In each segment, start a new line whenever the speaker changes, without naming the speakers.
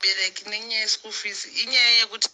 Vabereki nenyaya yeschool fees inyaya yekuti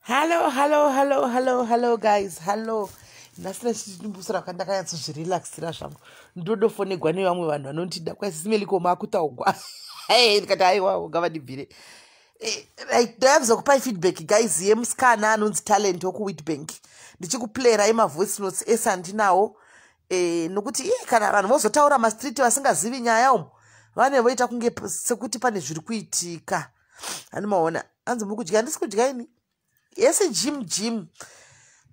Hallo, hallo, hallo, hallo, hallo guys, hallo. Nhasi ndachitimbusira kwanga ndakanyatsozvirelaxira zvangu. Ndodofonegwa nevamwe vanhu vanondida kwai simeliko makutaugwa. Hey, ndikati aiwa ngavandibvire. Right, ndaizokupai feedback guys yemusikana anonzi Talent wekuWitbank. Ndichikuplayerai mavoice notes ese andinawo. Nokuti iye kana vanhu vozotaura mastreet vasingazivi nyaya umu vane voita kunge sekuti pane zviri kuitika. Handimaona hanzi muri kudya, handisi kudya ini. Yese gym gym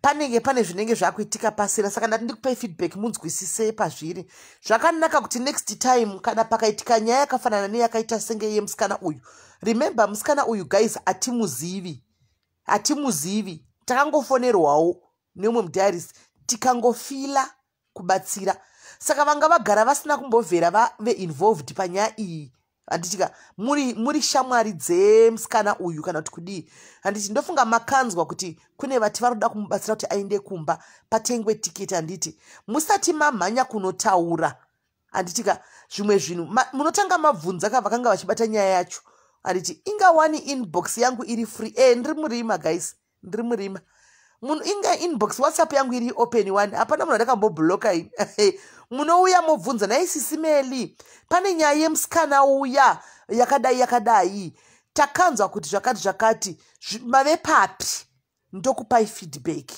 panenge pane zvinenge zvakuitika pasina. Saka ndati ndikupai feedback munzwisise pazviri. Zvakanaka kuti next time kana pakaitika nyaya yakafanana neyakaita senge yemusikana uyu, remember musikana uyu guys hatimuzivi, hatimuzivi, takangofonerwawo neumwe mudiarist tikangofila kubatsira. Saka vanga vagara vasina kumbovhera vave involved panyaya iyi, handitika muri shamwari dzemusikana uyu kana kuti kudii, handiti? Ndofunga makanzwa kuti kune vati vari kuda kumubatsira kuti aende kumba patengwe tiketi, handiti? Musati mamhanya kunotaura, handitika, zvimwe zvinhu munotanga mabvunza ka vakanga vachibata nyaya yacho, handiti? Ingawani inbox yangu iri free. Ndiri murima guys, ndiri murima. Munhu inga inbox WhatsApp yangu iri open one, hapana munhu andakambobloka ini. Munouya mobvunza, nai sisimeli, pane nyaya yemusikana uya yakadai yakadai, takanzwa kuti zvakati zvakati, mave papi? Ndokupai feedback,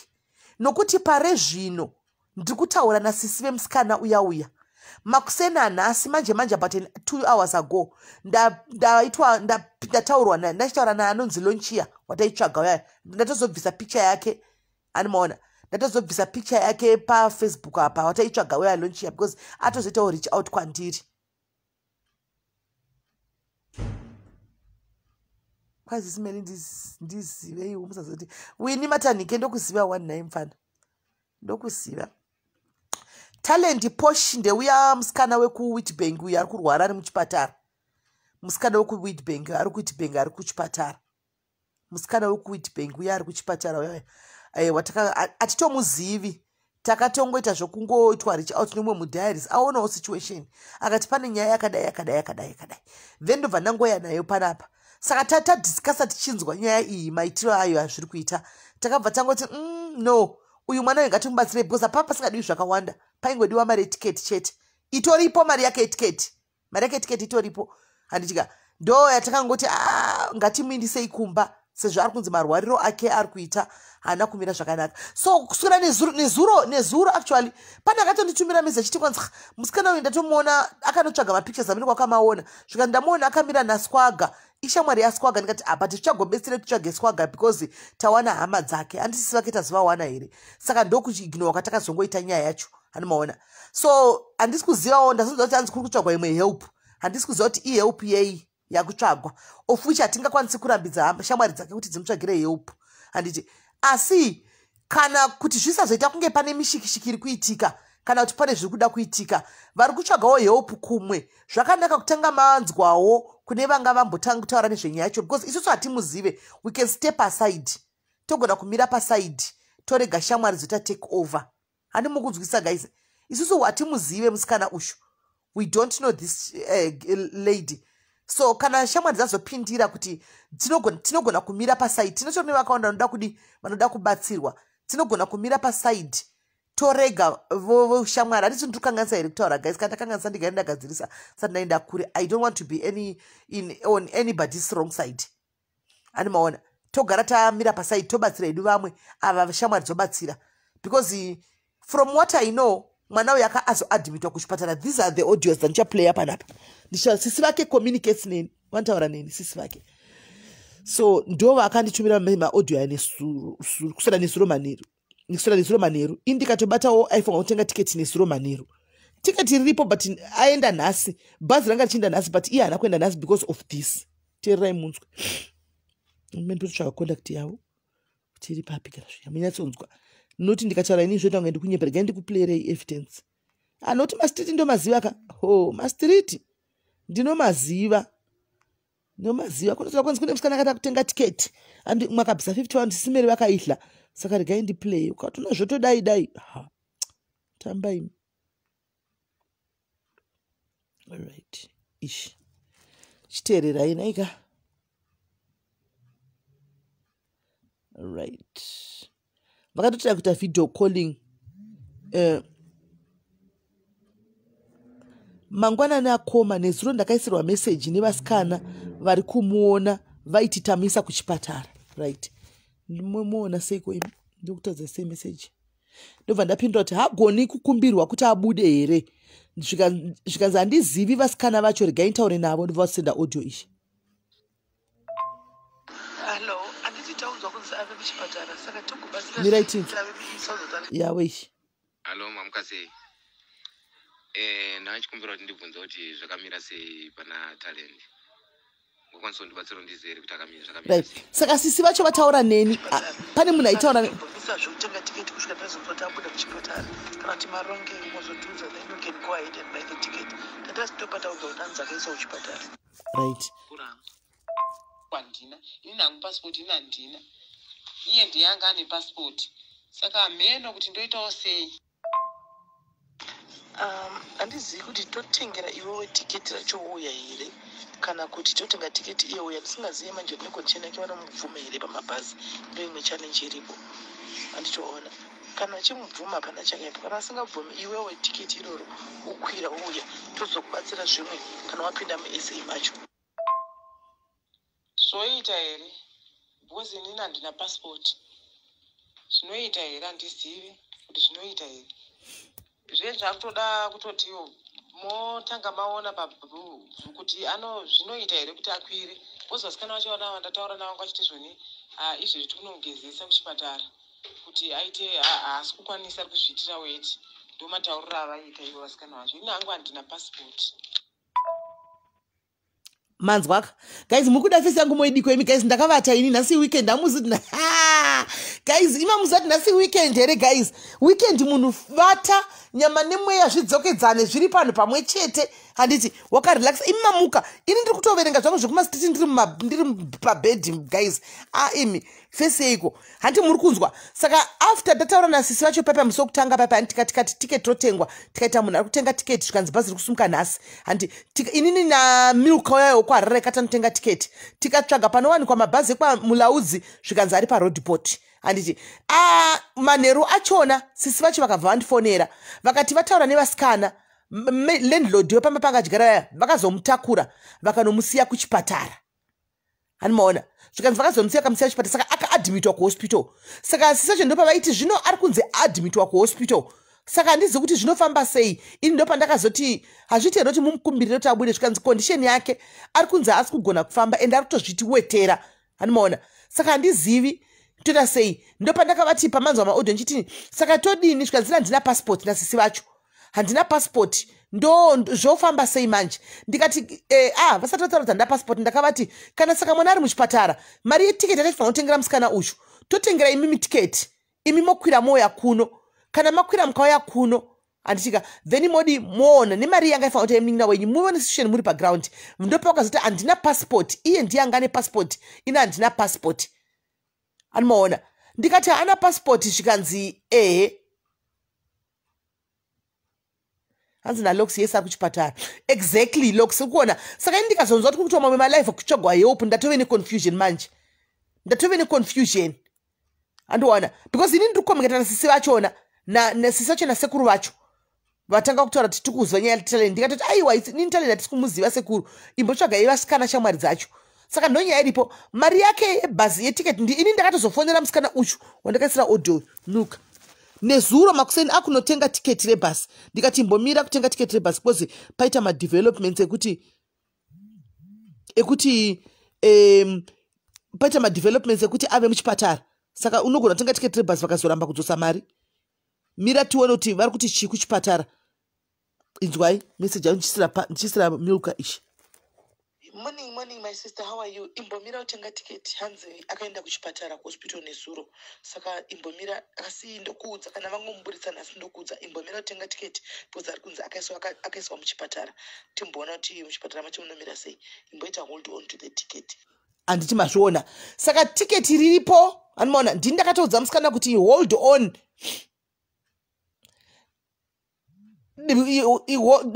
nokuti pare zvino ndiri kutaura nasisi vemusikana uya uya makuseni anhasi manje manje, about 2 hours ago ndaitwa ndataurwa ndachitaura naanonzi Lonchia wataitsvaga uya. Ndatozobvisa picha yake, animaona, ndatozobvisa picha yake paFacebook apa, wataitsvaga uya Lonchia, because atozoitawo reach out kwandiri. Kwazisimeli ndiziveiwo, musazoti Wini Matanhike. Ndokuziva one nai mufana, ndokuziva. Talent Posh ndeuya musikana wekuWitbank uyo ari kurwara ari muchipatara. Musikana wekuWitbank ari kuWitbank, ari kuchipatara. Musikana wekuWitbank uyo ari kuchipatara uya hatitomuzivi, takatongoita zvokungoitwa reach out nemumwe mudiaries aonawo situation, akati pane nyaya yakadai yakadai yakadai yakadai, then ndobva ndangoya nayo panapa. Saka tadiscussa tichinzwa nyaya iyi, maitiro ayo azviri kuita, takabva tangoti no, uyu mwana uyu ngatimubatsirei, because hapapa pasingadiwi zvakawanda, paingodiwa mari yetiketi chete. Itoripo mari yake yetiketi, mari yake yetiketi itoripo, handitika? Ndo yatakangoti, ah, ngatimuindisei kumba sezvo ari kunzi marwariro ake ari kuita haana kumira zvakanaka. So kuswera nezuro, nezuro, nezuro actually pane akatonditumira message achiti kwanzi musikana uyu ndatomuona akanotsvaga mapictures amene kwakamaona, zvikati ndamuona akamira naSwaga, ishamwari yaSwaga. Ndikati apa tichagobetsere titsvage Swaga because tawana hama dzake, handisisi vake tazovawana here? Saka ndokuignora kwatakazongoita nyaya yacho, handimaona. So handisi kuzivawo, ndazonzwa kuti hanzi kuri kutsvagwa imwe help. Handisi kuziva kuti ihelp yei yakutsvagwa, of which hatingakwanisi kurambidza shamwari dzake kuti dzimutsvagire help, handiti? Asi kana kuti zvisazoita kunge pane mishikishiki iri kuitika kana kuti pane zviri kuda kuitika, vari kutsvagawo help kumwe, zvakanaka kutanga manzwawo kune vanga vambotanga kutaura nezvenyaya yacho, because isusu hatimuzive. We can step aside, togona kumira paside, torega shamwari dzoita take over. Handi mukunzwisa guys? Isusu hatimuzive musikana ushu, we don't know this lady. So kana shamwari dzazopindira kuti tinogona kumira paside, tinotori nevakawanda vanoda kudi, vanoda kubatsirwa, tinogona kumira paside torega voshamwari. Handisi ndikukanganisa here kutaura guys? Kana ndakanganisa ndigare ndagadzirisa sati ndaenda kure. I don't want to be on anybody's wrong side, ani maona? Togara tamira paside, tobatsira hedu vamwe ava, shamwari dzobatsira, because from what I know, mwana uyu azoadmitwa kuchipatara. These are the audios dzandichaplaya panapa. Sisi vake communicates neni, vanotaura neni sisi vake, so ndo vakanditumira maaudio aya kuswera nezuro manheru, kuswera nezuro manheru. Ini ndikatobatawo aifanwa kutenga tiketi nezuro manheru, tiketi riripo, but aenda nhasi, bhazi ranga richienda nhasi, but iye haana kuenda nhasi because of this. Teererai munzwe. Mene totsvaka contact yavo kuti iri papi kana zviya munyatsonzwa. Noti ndikataura ini zvoita kunge ndikunyepa. Regai ndikuplayerei evidence. Anoti mastreet ndomaziva ka. Ho, mastreet ndinomaziva, ndinomaziva. Kunotora kwanzi kune musikana akati akutenga tiketi andi mwakabvisa 50 pound, simeri vakaihla. Saka regai ndiplay, ukatona zvotodai dai. Ha, tambai. Alright, ishi chiteererai naika. Right, vakatotira kuita video calling mangwanani akoma. Nezuro ndakaisirwa meseji nevasikana vari kumuona, vaititamisa kuchipatara. Right, muona seiko imi? Ndokutadza sei meseji? Ndobva ndapindura kuti hagoni kukumbirwa kuti abude here? Zvikanzi handizivi vasikana vacho, regai nditaure navo. Ndobva vasenda audio ishi.
Hallo, handiti taudzwa kunzi ave kuchipatara, saka tigobatsira
Mirai tinzwe.
ave muSouth.
Yawe ishi.
Hallo, mamuka sei? Ndachikumbira kuti ndibvunze kuti zvakamira sei pana Talent. Ngokwanisa kundibatsira, ndizive here kuti akamira zvakamira sei?
Saka sisi vacho vataura neni. Ah, pane munhu aitaura
Bvumisa zvekutenga tiketi kusvika tazonzwa kuti abuda kuchipatara, kana kuti marongei mozotiudza, then you can go ahead and buy the ticket. Tatazitopa taudzwa kuti anzi akaiswa kuchipatara.
Right.
Kuramba handina ini hangu pasipoti, ini handina, iye ndiye anga ane pasipoti, saka hameno kuti ndoitawo sei.
Handizivi kuti totengera iwewe tiketi racho ouya here, kana kuti totenga tiketi iye uya. Ndisingazivi manje kuti necondition yake vanomubvuma here pamabhazi. Ndo imwe challenge iripo. Handitoona kana achimubvuma, hapana chakaipa. Kana asingabvumi, iwewe tiketi iroro ukwira ouya, tozokubatsira zvimwe kana wapinda muSA macho.
Zvoita here? Because inini handina pasipoti. Zvinoita here? Handizivi kuti zvinoita here. Zve zvakutoda kutotiwo motanga maona kuti ano zvinoita here kuti akwire, because vasikana vacho vana vandataura navo vanga vachiti zvoni izvezvi tikunogezesa kuchipatara kuti aite, haasi kukwanisa, ari kuzviitira weti. Ndo matauriro avaita ivo vasikana vacho. Ini hangu handina pasipoti.
Manzwaka guys, mukuda face yangu moidiko imi guys? Ndakavata ini nhasi weekend. Hamuzi guys, ima muzati nhasi weekend here guys? Weekend munhu vata, nyama nemweya zvidzokedzane, zviri panhu pamwe chete, handiti? Wakarelaxa imi mamuka. Ini ndiri kutoverenga zvangu zvekumastreet, ndiri pabhedhi guys. A, imi face yeiko? Hanti muri kunzwa? Saka after tataura nasisi vacho paipa musi wokutanga paipa, tikati tiketi rotengwa, tikaita munhu ari kutenga tiketi, zvikanzi bhazi riri kusumuka nhasi, handi? Inini namilk wayayo kuHarare katanotenga tiketi, tikatsvaga panowanikwa mabhazi ekwamulaudzi, zvikanzi ari paRoodepoort, handiti? Manheru achona sisi vacho vakabva vandifonera, vakati vataura nevasikana, landlord wepamba pangadyara, vakazomutakura vakanomusiya kuchipatara. Hanimaona? Zvikanzi vakazomusiya, kamusiya kuchipatara, saka akaadmitwa kuhospital. Saka sisi vacho ndopavaiti zvino ari kunzi admitwa kuhospital, saka handizivi kuti zvinofamba sei. Ini ndopandakazoti hazviiti here kuti mumukumbirire kuti abude? Zvikanzi condition yake ari kunzi haasi kugona kufamba ende ari kutozviti wetera. Hanimaona? Saka handizivi toita sei. Ndopandakavati pamanzwa maaudio ndichiti saka todini? Zvikanzi handina passport nasisi vacho, handina passport, ndo zvofamba sei manje? Ndikati vasati vataura kuti handina passport, ndakavati kana saka mwana ari muchipatara, mari yetiketi yataifanira kutengera musikana uyu, totengera imimi tiketi, imi mokwira moya kuno. Kana makwira mukauya kuno, handitika, then modi moona nemari yanga ifanira kuti munin'ina wenyu, muone situation muri paground. Ndopakazoti handina passport, iye ndiye anga ane passport, ine handina passport. Anomaona? Ndikati haana passport, zvikanzi ehe. Hanzi nalox yese ari kuchipatara. Exactly, Lox, ukuona? Saka ini ndikazonzwa kuti kuri kuitwa mamwe malive kutsvagwa help, ndatove neconfusion manje, ndatove neconfusion, andiona? Because ini ndiri kucommunicata nasisi vachona, nasisi vacho nasekuru vacho vatanga kutaura kuti tikuzwa nyaya yaTalent. Ndikatoti aiwa, inini Talent hatisi kumuziva sekuru, imbotsvagai vasikana shamwari dzacho. Saka ndonyaya iripo, mari yake yebhazi yetiketi ndi ini ndakatozofonera musikana uchu wandakaisira audio nuka nezuro makuseni akunotenga tiketi rebhasi. Ndikati imbomira kutenga tiketi rebhasi because paita madevelopments ekuti paita madevelopments ekuti ave muchipatara, saka unogona kutenga tiketi rebhasi vakazoramba kudzosa mari. Mira tione kuti vari kuti chii kuchipatara. Inzwai meseji yangu ndichisira milka ishi.
Morning, morning, my sister, how are you? Imbomira utenga tiketi. Hanzi akaenda kuchipatara, kuhospital nezuro, saka imbomira. Asi ndokuudza kana vangomuburitsa nhasi, ndokuudza. Imbomira utenga tiketi because ari kunzi akaiswa muchipatara. Timboona kuti muchipatara macho munomira sei. Imboita hold on to the ticket.
Handiti mazviona? Saka tiketi riripo, anomaona. Ndini ndakatoudza musikana kuti hold on,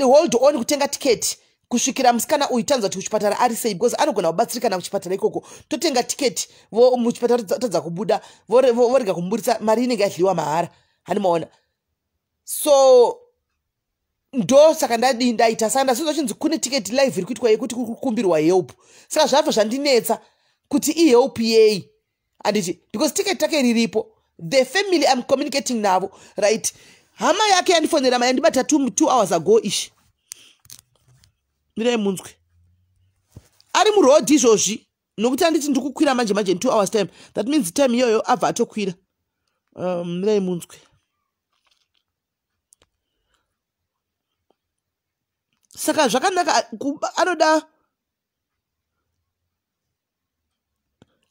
hold on kutenga tiketi kusvikira musikana uyu tanzwa kuti kuchipatara ari sei, because anogona kubatsirikana kuchipatara ikoko. Totenga tiketi, muchipatara tadza kubuda, vorega kumuburitsa, mari inenge yadliwa mahara, handimaona. So ndo saka ndadii, ndaita saka ndasonzwa chinzi kune tiketi live iri kuitwa yekuti kuri kukumbirwa help. Saka zvabva zvandinetsa kuti ihelp yei, handiti? Because tiketi take riripo. The family I'm communicating navo, right? Hama yake yandifonera, yandibata 2 hours ago ishi. Mirai munzwe. Ari murodhi izvozvi, nokuti anditi ndiri kukwira manje manje in 2 hours time. That means time iyoyo abva atokwira. Mirai munzwe. Saka zvakanaka,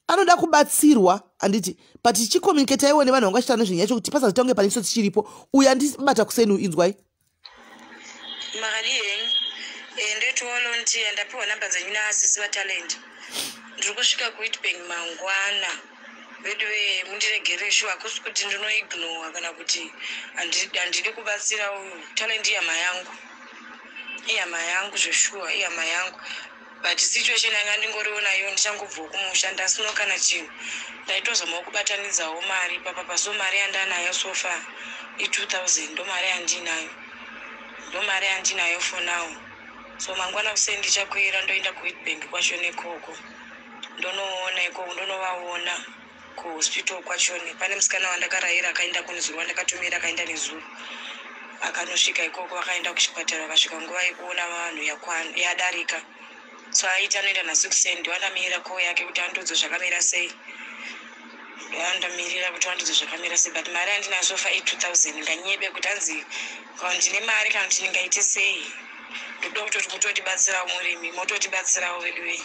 anoda kubatsirwa, handiti? But tichicommunicataiwo nevanhu vanga vachitaura nezvenyaya yacho kuti pasazotange pane chitsotsi chiripo. Uyu andibata kuseni, inzwai.
Makadi henyu? Ndoitiwo ndapiwa namba dzenyu naasisi vaTalent. Ndiri kusvika kuWitbank mangwana. Vedu ve, mundiregere shuwa. Hakusi kuti ndinoignora kana kuti handidi kubatsira. Uyu Talent ihama yangu, ihama yangu zveshuwa, ihama yangu, but situation yanga ndingoriwo nayo, ndichangobvawo kumusha, ndasino kana chinhu. Ndaitozamawo kubatanidzawo mari papapa, so mari yandanayo so far i2000. Ndo mari yandinayo, ndo mari yandinayo for now. So mangwana kuseni ndichakwira, ndoenda kuWitbank kwacho nekoko, ndonoona ikoko, ndonovaona kuhospital kwachoni. Pane musikana wandakarayira akaenda kunezuro, wandakatumira akaenda nezuro, akanosvika ikoko. Vakaenda kuchipatara, vakasvika nguva yekuona vanhu yadarika, so aiti anoenda nhasi kuseni. Ndoandamirira call yake kuti andudze zvakamira sei, ndoandamirira kuti andudze zvakamira sei. But mari yandinayo so far i2000. Nganyebe kuti hanzi kana ndine mari kana kuti ndingaite sei. Ndoda kutoti mutotibatsirawo, murimi mototibatsirawo veduwei.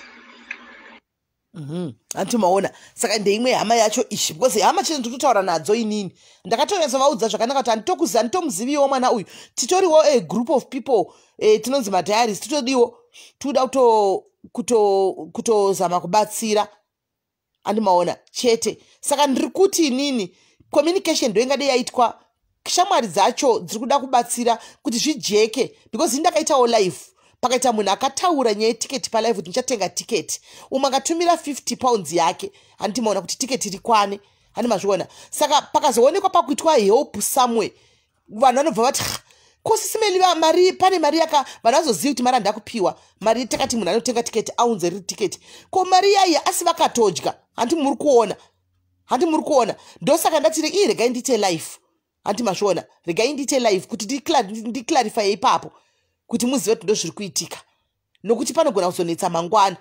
Hanti maona? Saka ndeimwe hama yacho ishi, because hama chete ndiri nadzo inini. Ndakatonyatsovaudza zvakanaka kuti handitokuziva, handitomuziviwo mwana uyu. Titoriwo a group of people, tinonzi madiaries. Titodiwo tikuda kutozama kubatsira, andimaona chete. Saka ndiri kuti inini communication ndo ingade yaitwa. Shamwari dzacho dziri kuda kubatsira kuti zvijeke, because ini ndakaitawo live, pakaita munhu akataura nyaya yetiketi palive kuti ndichatenga tiketi. Umwe akatumira £50 yake, handimaona, kuti tiketi rikwane, handi mazviona? Saka pakazoonekwa pakuitwa help somewhere, vanhu vanobva vati, "Ko Sisi Meli, mari, pane mari yaka." Vanhu vazozivi kuti mari handakupiwa mari. Takati munhu anotenga tiketi aunze riri tiketi, ko mari yaiya? Asi vakatodya, handi muri kuona? Handi muri kuona? Ndosaka ndati ii, regai ndiite live, handi mazviona? Regai ndiite live kuti ndiclarifye ipapo, kuti muzive kuti ndo zviri kuitika, nokuti panogona kuzonetsa mangwana.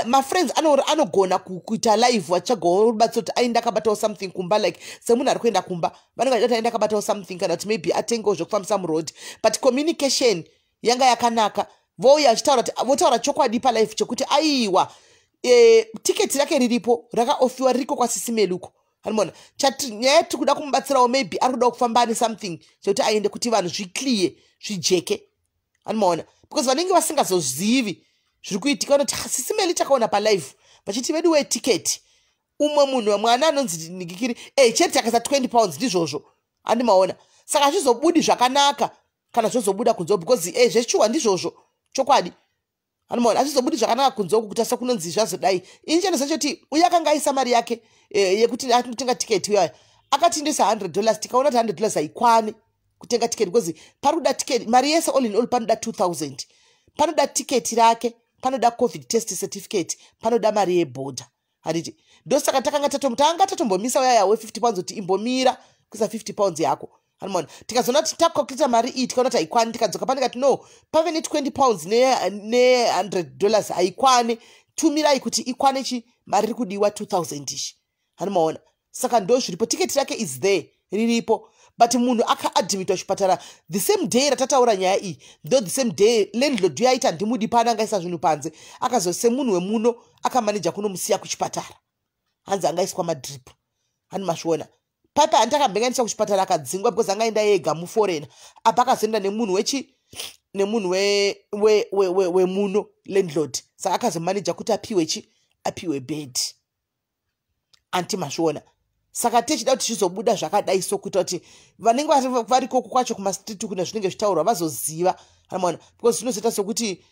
Mafriends anogona kuita live vachitsvagawo rubatsiro kuti ainde akabatawo something kumba, like semunhu ari kuenda kumba, vanenge vachida kuti ainde akabatawo something, kana kuti maybe atengewo zvekufambisa muroad. But communication yanga yakanaka. Vouya vachitaura kuti votaura chokwadi palive chekuti aiwa, tiketi rake riripo, rakaofiwa, ririko kwaSisi Meluko, anomaona. Nyaya yatiri kuda kumubatsirawo, maybe ari kuda kufamba ane something chekuti aende, kuti vanhu zviclear, zvijeke, anomaona, because vanenge vasingazozivi zviri kuitika vanoti, "Sisi Meli takaona palive vachiti vedu wetiketi." Umwe munhu, mwana anonzi Nigikiri, chete akaisa £20, ndizvozvo, andimaona. Saka hazvizobudi zvakanaka kana zvozobuda kunze, because zveshuwa ndizvozvo, chokwadi, anomaona. Hazvizobudi zvakanaka kunze uku kuti asa kunonzi zvazodai. Ini chandisa choti uye akanga aisa mari yake yekuti anotenga tiketi uyayo, akati ndoisa $100. Tikaona kuti $100 haikwani kutenga tiketi, because pari kuda tiketi, mari yese all in all panoda 2000. Panoda tiketi rake, panoda COVID test certificate, panoda mari yebhodha, handiti? Ndosaka takanga tanga tatombomisa uyaya we£50 kuti imbomira kuisa £50 yako, anomaona. Tikazoona kuti tacalculata mari iyi, tikaona kuti haikwani, tikadzoka pane kati no, pave ne£20 ne$100 haikwani, tumirai kuti ikwane. Chi mari iri kudiwa 2000 ishi, hanomaona. Saka ndo zviripo, tiketi rake is there, riripo. But munhu akaadmitwa chipatara the same day ratataura nyaya iyi, ndo the same day landlord yaita ndimudi pano, angaisa zvinhu panze. Akazo semunhu wemuno akamaneja kunomusiya kuchipatara, hanzi angaiswa madrip. Hani mazviona paipa? Hanti akambenganiswa kuchipatara, akadzingwa because angaenda ega muforeigner. Apa akazoenda nemunhu wechi nemunhu wemuno, landlord. Saka akazomaneja kuti apiwe chi apiwe bed. Anti mazviona? Saka tichida kuti zvizobuda zvakadai, so kuita kuti vanenge varikoko kwacho kumastreet kuna zvinenge zvitaurwa vazoziva. Amaona? Because zvinozoita sokuti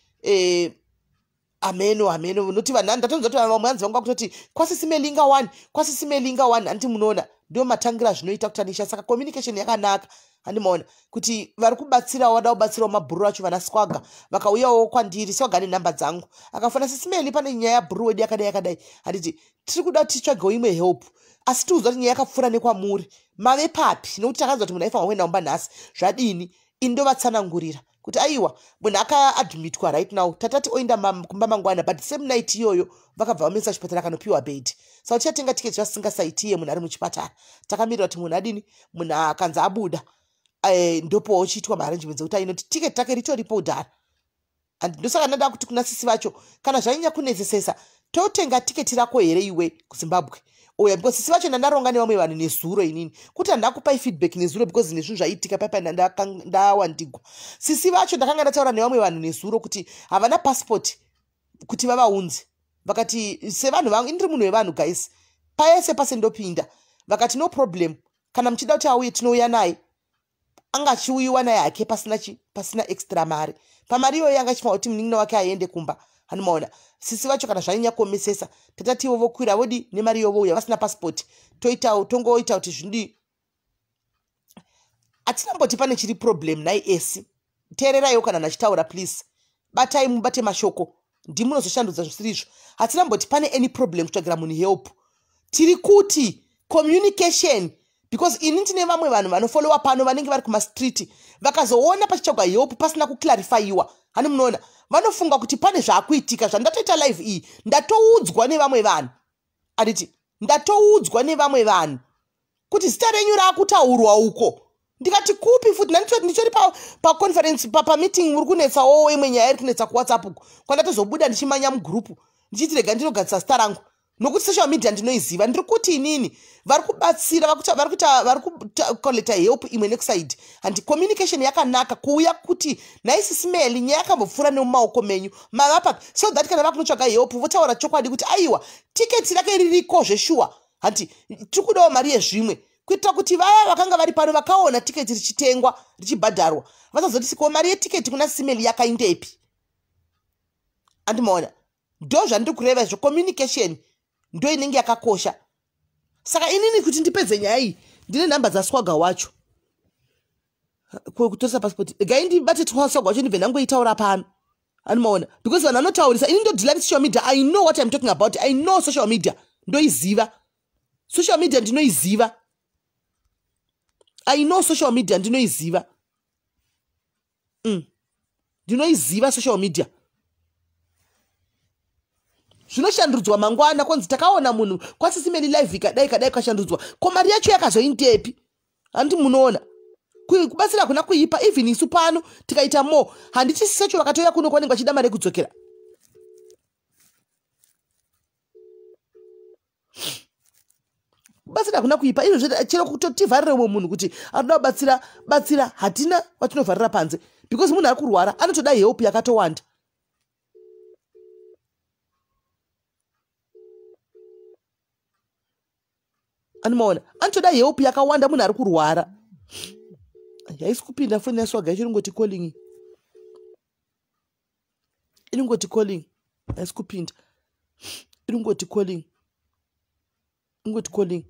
ameno ameno noti vanhu ndatonzwa kuti vamwe hanzi vanga kutoti kwasisimelinga one, kwasisimelinga one. Handiti munoona ndo matangira zvinoita kutanisha? Saka communication yakanaka. Handimaona kuti vari kubatsirawo, vada kubatsirawo mabhuru acho, vana Swaga vakauyawo kwandiri. Swaga nenhamba dzangu, akafona, "Sisimeli, pane nyaya yabhuru wedu yakadai yakadai. Handiti tiri kuda kuti titsvagewo imwe help, asi tiudzwa kuti nyaya yakapfuura nekwamuri. Mave papi? Nokuti takanzwa kuti munhu aifanwa kuenda kumba nhasi. Zvadini?" Indovatsanangurira kuti aiwa, munhu akaadmitwa right now, tatati oenda kumba mangwana, but same night iyoyo vakabva vamuisa chipatara, akanopiwa bed. Saka tichatenga tiketi vasingasaitiye munhu ari muchipatara. Takamirira kuti munhu adini, munhu akanzi abuda, ndopowo chiitwa maarrangements ekuti ainoti tiketi take ritoripo kudhara. And ndosaka ndada kuti kuna sisi vacho, kana zvanyanya kunetsesesa, totenga tiketi rako here iwe kuZimbabwe oya? Because sisi vacho ndandaronga nevamwe vanhu nezuro inini kuti handakupai feedback nezuro because nezvinhu zvaitika paipa ndawandigwa. Sisi vacho ndakanga ndataura nevamwe vanhu nezuro kuti havana passport kuti vavaunze. Vakati sevanhu vangu, indiri munhu wevanhu guys, paese pase ndopinda. Vakati no problem, kana muchida kuti auye tinouya naye. Anga achiuyiwa naye hake pasina chi pasina extra mari. Pamari iyoyo anga achifanira kuti munin'ina wake aende kumba. Hanimaona sisi vacho? Kana zvanyanya kuomesesa, tatatiwo vokwira vodi nemari iyo vouya vasina pasipoti, toita tongoita kuti zvinodi. Hatinamboti pane chiri problem nai esi. Teereraiwo kana ndachitaura, please, batai mubate mashoko, ndimunozoshandudza zvisiri izvo. Hatinamboti pane any problem kutsvagira munhu help. Tiri kuti communication, because ini ndine vamwe vanhu vanofollowa pano vanenge vari kumastreet, vakazoona pachitsvagwa help pasina kuclarifyiwa, hani munoona, vanofunga kuti pane zvaakuitika. Zvandatoita live iyi, ndatoudzwa nevamwe vanhu, anditi ndatoudzwa nevamwe vanhu kuti zita renyu raakutaurwa uko. Ndikati kupi futi? Nanditoti ndichori paconference, pameeting uri kunetsawo imwe nyaya iri kunetsa kuWhatsApp uko, kwandatozobuda ndichimanya mugurupu ndichiti rega ndinogadzisa zita rangu, nokuti social media ndinoiziva. Ndiri kuti inini vari kubatsira, vari kucollecta help imwe nekuside. Handi communication yakanaka kuuya kuti naisisimeli nyaya yakambopfuura nemumaoko menyu, mavapa, so that kana vakunotsvaga help votaura chokwadi kuti aiwa, tiketi rake ririko zveshuwa, handi tiri kudawo mari yezvimwe, kuitira kuti vaya vakanga vari pano vakaona tiketi richitengwa richibhadharwa vasazoti siko mari yetiketi kuna Simeli yakaindepi. Andimaona? Ndo zvandiri kureva izvo. Communication ndo inenge yakakosha. Saka inini kuti ndipedze nyaya iyi, ndine nhamba dzaswaga wacho kutoresa pasipoti. Gai ndibate swaga wacho, ndibve ndangoitaura pano. Animaona? Because vanhu vanotaurisa. Ini ndodeala nesocial media. I know what I'm talking about. I know social media, ndoiziva social media, ndinoiziva. I know social media, ndinoiziva. Ndinoiziva social media. Zvinoshandudzwa mangwana kwanzi takaona munhu kwasisimeni live ikadai kadai, kwashandudzwa. Ko mari yacho yakazoindepi? Handiti munoona, kubatsira hakuna kuipa. Even isu pano tikaita more, handiti sisacho vakatouya kuno kwanenge vachida mari yekudzokera? Kubatsira hakuna kuipa. Izvozvo chero kutotivharire umwe munhu kuti anoda kubatsira, batsira. Hatina vatinovharira panze because munhu ari kurwara, anotoda help yakatowanda. Anomaona, anotoda help yakawanda munhu ari kurwara. Haisi kupinda foni yaswaga yacho, inongoti calling, inongoti calling, haisi kupinda, inongoti calling, ingoti calling.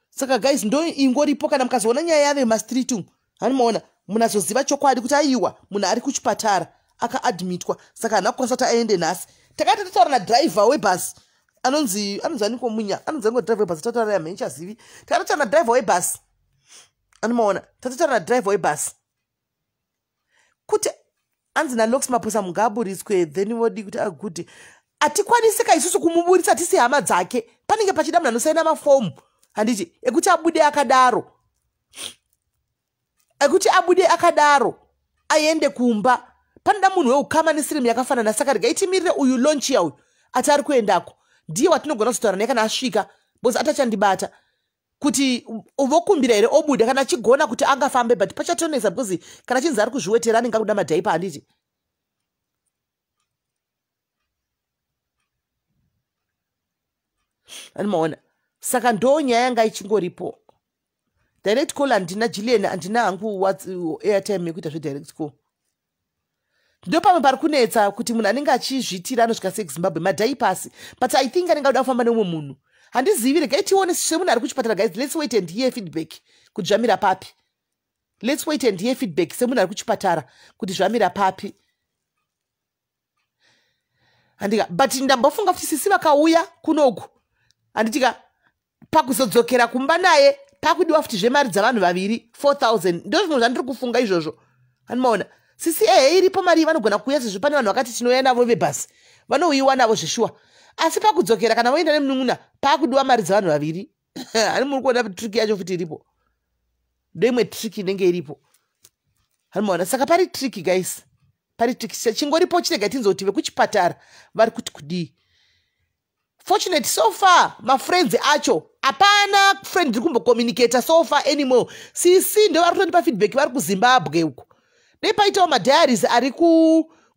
Saka guys, ndo ingoripo. Kana mukazoona nyaya yave mastreet umu, hanimaona, munazoziva chokwadi kuti aiwa, munhu ari kuchipatara, akaadmitwa, saka haana kukwanisa kuti aende nhasi. Takati tataura nadhiraivha webhasi, anonzi aniko munya, anonzi aniko dhiraivha webhasi? Tataura yamhenchazivi. Takatotaura nadhiraivha webhasi, anomaona? Tatotaura nadhiraivha webhasi kuti anzi nalox Maposa mungaaburitswe, then vodi kuti agudhi. Hatikwanisi ka isusu kumuburitsa, tisi hama dzake. Panenge pachida munhu anosaina mafomu, handiti, ekuti abude akadaro. Ekuti abude akadaro aende kumba, panoda munhu weukama nesirimu yakafanana. Saka regai timirire uyu launchia uyu ati ari kuendako, ndiye watinogona kuzotaura naye kana asvika, because atachandibata kuti vokumbira here obuda kana achigona kuti angafambe, but pachatonetsa because kana chinzi ari kuzviwetera anenge akuda madhaipa, handiti? Animaona, saka ndo nyaya yanga ichingoripo. Direct call handina, Julian, handina hangu airtime yekuita zvedirect call. Ndo pamwe pari kunetsa kuti munhu anenge achizviitira anosvika sei kuZimbabwe, madhaipasi? But I think anenge akuda kufamba neumwe munhu, handizivi. Regai tione semunhu ari kuchipatara. Guys, let's wait and hear feedback kuti zvamira papi. Let's wait and hear feedback semunhu ari kuchipatara kuti zvamira papi, handika? But ndambofunga kuti sisi vakauya kunoku, handitika, pakuzodzokera kumba naye pakudiwa futi zvemari dzavanhu vaviri, 4000. Ndo zvimwe zvandiri kufunga izvozvo, handimaona? Sisi, ehe, iripo mari, vanogona kuuya sezvo pane vanhu vakati tinouya navo vebhasi, vanouyiwa navo zveshuwa. Asi pakudzokera kana voenda nemunun'una paakudiwa mari dzavanhu vaviri. Hani muri kuona trick yacho futi iripo? Ndoimwe trick inenge iripo, hanimaona? Saka pari trick, guys, pari trick chingoripo. Chirega tinzoti vekuchipatara vari kuti kudii. Fortunate, so far mafriends acho hapana friend iri kumbocommunicata so far anymore. Sisi ndo vari kutondipa feedback vari kuZimbabwe uko. Dei paitawo madiaries ari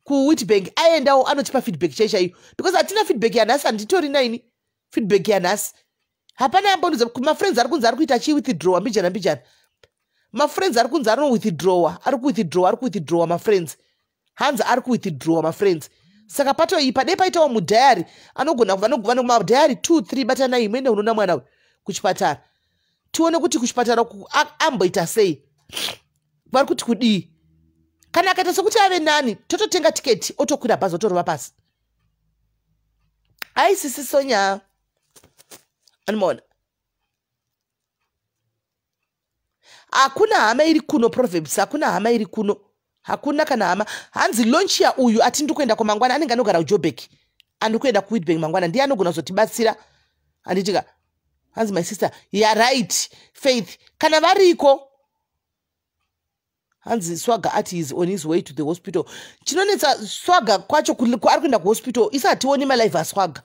kuWitbank aendawo anotipa feedback chai chaiyo, because hatina feedback yanhasi. Handitori naini feedback yanhasi, hapana yambonudza. Mafriends ari kunzi ari kuita achiwithdrawa mbijana mbijana. Mafriends ari kunzi anowithdrawa, ari kuwithdrawa, ari kuwithdrawa mafriends, hanzi ari kuwithdrawa mafriends. Saka patoipa. Dei paitawo mudiary anogona, madiary 2 3, batanai muende unoona mwana uyu kuchipatara, tione kuti kuchipatara amboita sei, vari kuti kudii. Kana akaita sekuti ave nani, tototenga tiketi, otokwira bhazi, otorova pasi. Aisisi Sonya, animaona? Hakuna hama iri kuno, Proverbs, hakuna hama iri kuno, hakuna kana hama. Hanzi Launchia uyu ati ndiri kuenda kwamangwana, anenge anogara kuJobek, andiri kuenda kuWitbank mangwana, ndiye anogona kuzotibatsira, handitika? Hanzi my sister ya right, Faith, kana variko. Hanzi Swaga ati is on his way to the hospital. Chinonetsa, Swaga kwacho ari kuenda kuhospital, isi hationi malive aSwaga.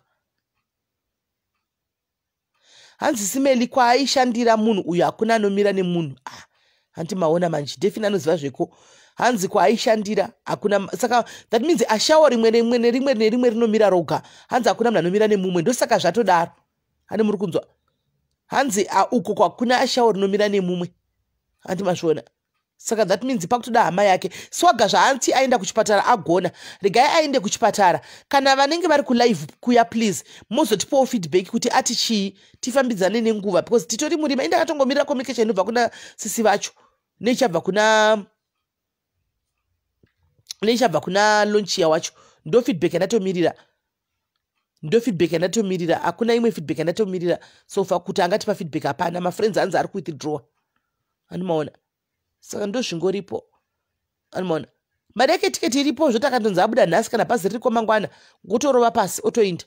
Hanzi simeli kwaaishandira munhu uyu hakuna anomira nemunhu. Ah, hanti maona manje, Defini anoziva zveko. Hanzi kwaaishandira hakuna, saka that means ashawo rimwe nerimwe nerimwe nerimwe rinomira roga. Hanzi hakuna munhu anomira nemumwe, ndosaka zvatodaro. Hani muri kunzwa? Hanzi uko kwakuna ashawo rinomira nemumwe, handi mazviona? Saka that means pakutoda hama yake. Swaga zvaanti aenda kuchipatara agona, regai aende kuchipatara. Kana vanenge vari kulive kuya, please mozotipawo feedback kuti ati chii, tifambidzane nenguva, because titori murima. Indakatongomirira communication inobva kuna sisi vacho neichabva kuna Launchia wacho. Ndo feedback yandatomirira, ndo feedback yandatomirira. Hakuna imwe feedback yandatomirira so far kuti angatipa feedback, hapana. Mafriends anzi ari kuwithdrawa, andimaona? Saka ndo zvingoripo, animaona? Mari yake tiketi iripo, zvoti akandonzi abuda nhasi, kana bhazi ririko mangwana, ngotorova pasi otoinda.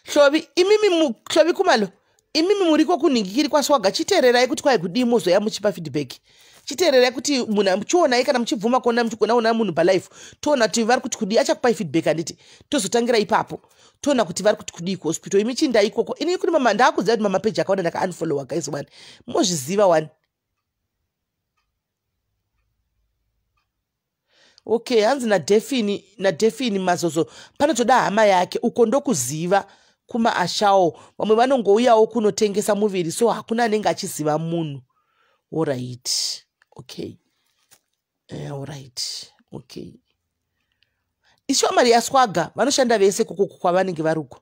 Hlovi, imimi, Hlovi Kumalo, imimi muriko kunhingikiri kwaSwaga, chiteererai kuti kwai kudii, mozoya muchipa feedback. Chiteererai kuti munhu chionai, kana muchibvuma kuona, muchigona kuona munhu palive, toona kuti vari kuti kudii, achakupai feedback, handiti? Tozotangira ipapo, toona kuti vari kuti kudii kuhospital. Imi chiindai ikoko. Ini kune mama ndaakuziva kuti mamapeji akawanda ndakaunfollowa, guys, one mozviziva one. Okay, hanzi naDefini Mazozo, panotoda hama yake uko, ndokuziva kumaashawo vamwe vanongouyawo kunotengesa muviri, so hakuna anenge achiziva munhu. Alright, okay, alright, okay. Ishuwa mari yaSwaga, vanoshanda vese kokoko kwavanenge vari uko.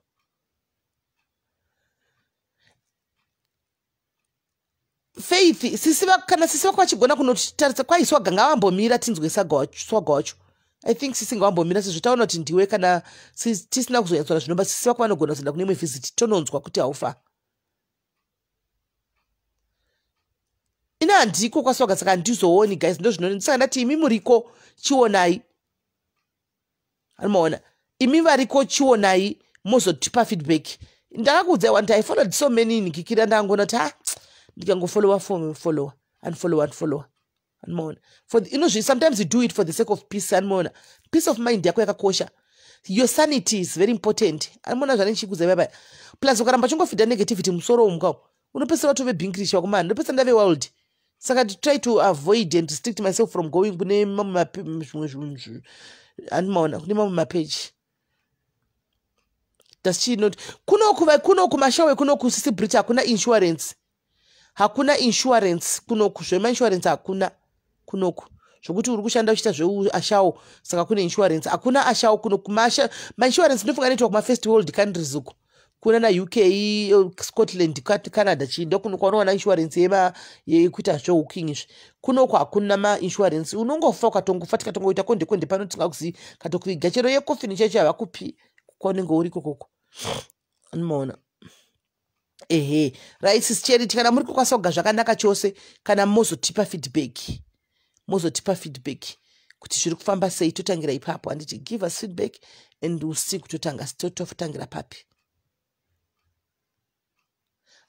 Faith, sisi, kana sisi vako vachigona kunotarisa kwaiswaga, ngavambomira tinzwe Swaga wacho. I think sisi ngavambomira sezvo taona kuti ndiwe. Kana tisina kuzonyatsona zvinomba, sisi vako vanogona kuzoenda kune imwe visit, tononzwa kuti haufa. Ina handiko kwaSwaga, saka handizooni, guys, ndo zvinoni. Saka ndati imi muriko chionai, anomaona? Imi variko chionai, mozotipa feedback. Ndakakuudzai wanti I followed so many nikikira, ndangona kuti ha, Ndikangofollowa, followa, unfollow, unfollow. Anmaona, for the, you know, sometimes you do it for the sake of peace. Anmaona, peace of mind yako yakakosha. Your sanity is very important. Anmaona zvanenchikuza baba. Plus ukaramba chingofida negativity musoro umu unopedzisira watove bhinkirish wakomana, ndopedzisira ndave world. Saka to try to avoid and restrict myself from going kune mamwe, andimaona, kune mamwe mapeji. Does she not kunoku kunoku mashawe kunoku sisi Brit, hakuna insurance, hakuna insurance kunoku. Zvemainsurance hakuna kunoku, zvokuti uri kushanda uchiita zveashawo saka kune insurance. Hakuna ashawo kunoku. Mainsurance ndinofunga anoitwa kumafirst world countries uko, kuna naUK, Scotland, Canada, chii, ndokuno kwaunowana insurance yekuita zvehooking izvi. Kunoku hakuna mainsurance, unongofa. Ukatongofa, tikatongoita konde konde pano, tingakuzivi katokuiga. Chero yekofini chaicho havakupi kwaunenge uri ikokoko. Anomaona, ehe. Right, Sis Charity, kana muri kukwanisa kuga zvakanaka chose, kana mozotipa feedback, mozotipa feedback kuti zviri kufamba sei, totangira ipapo, handiti? Give us feedback and we'll see kutotanga totangira papi.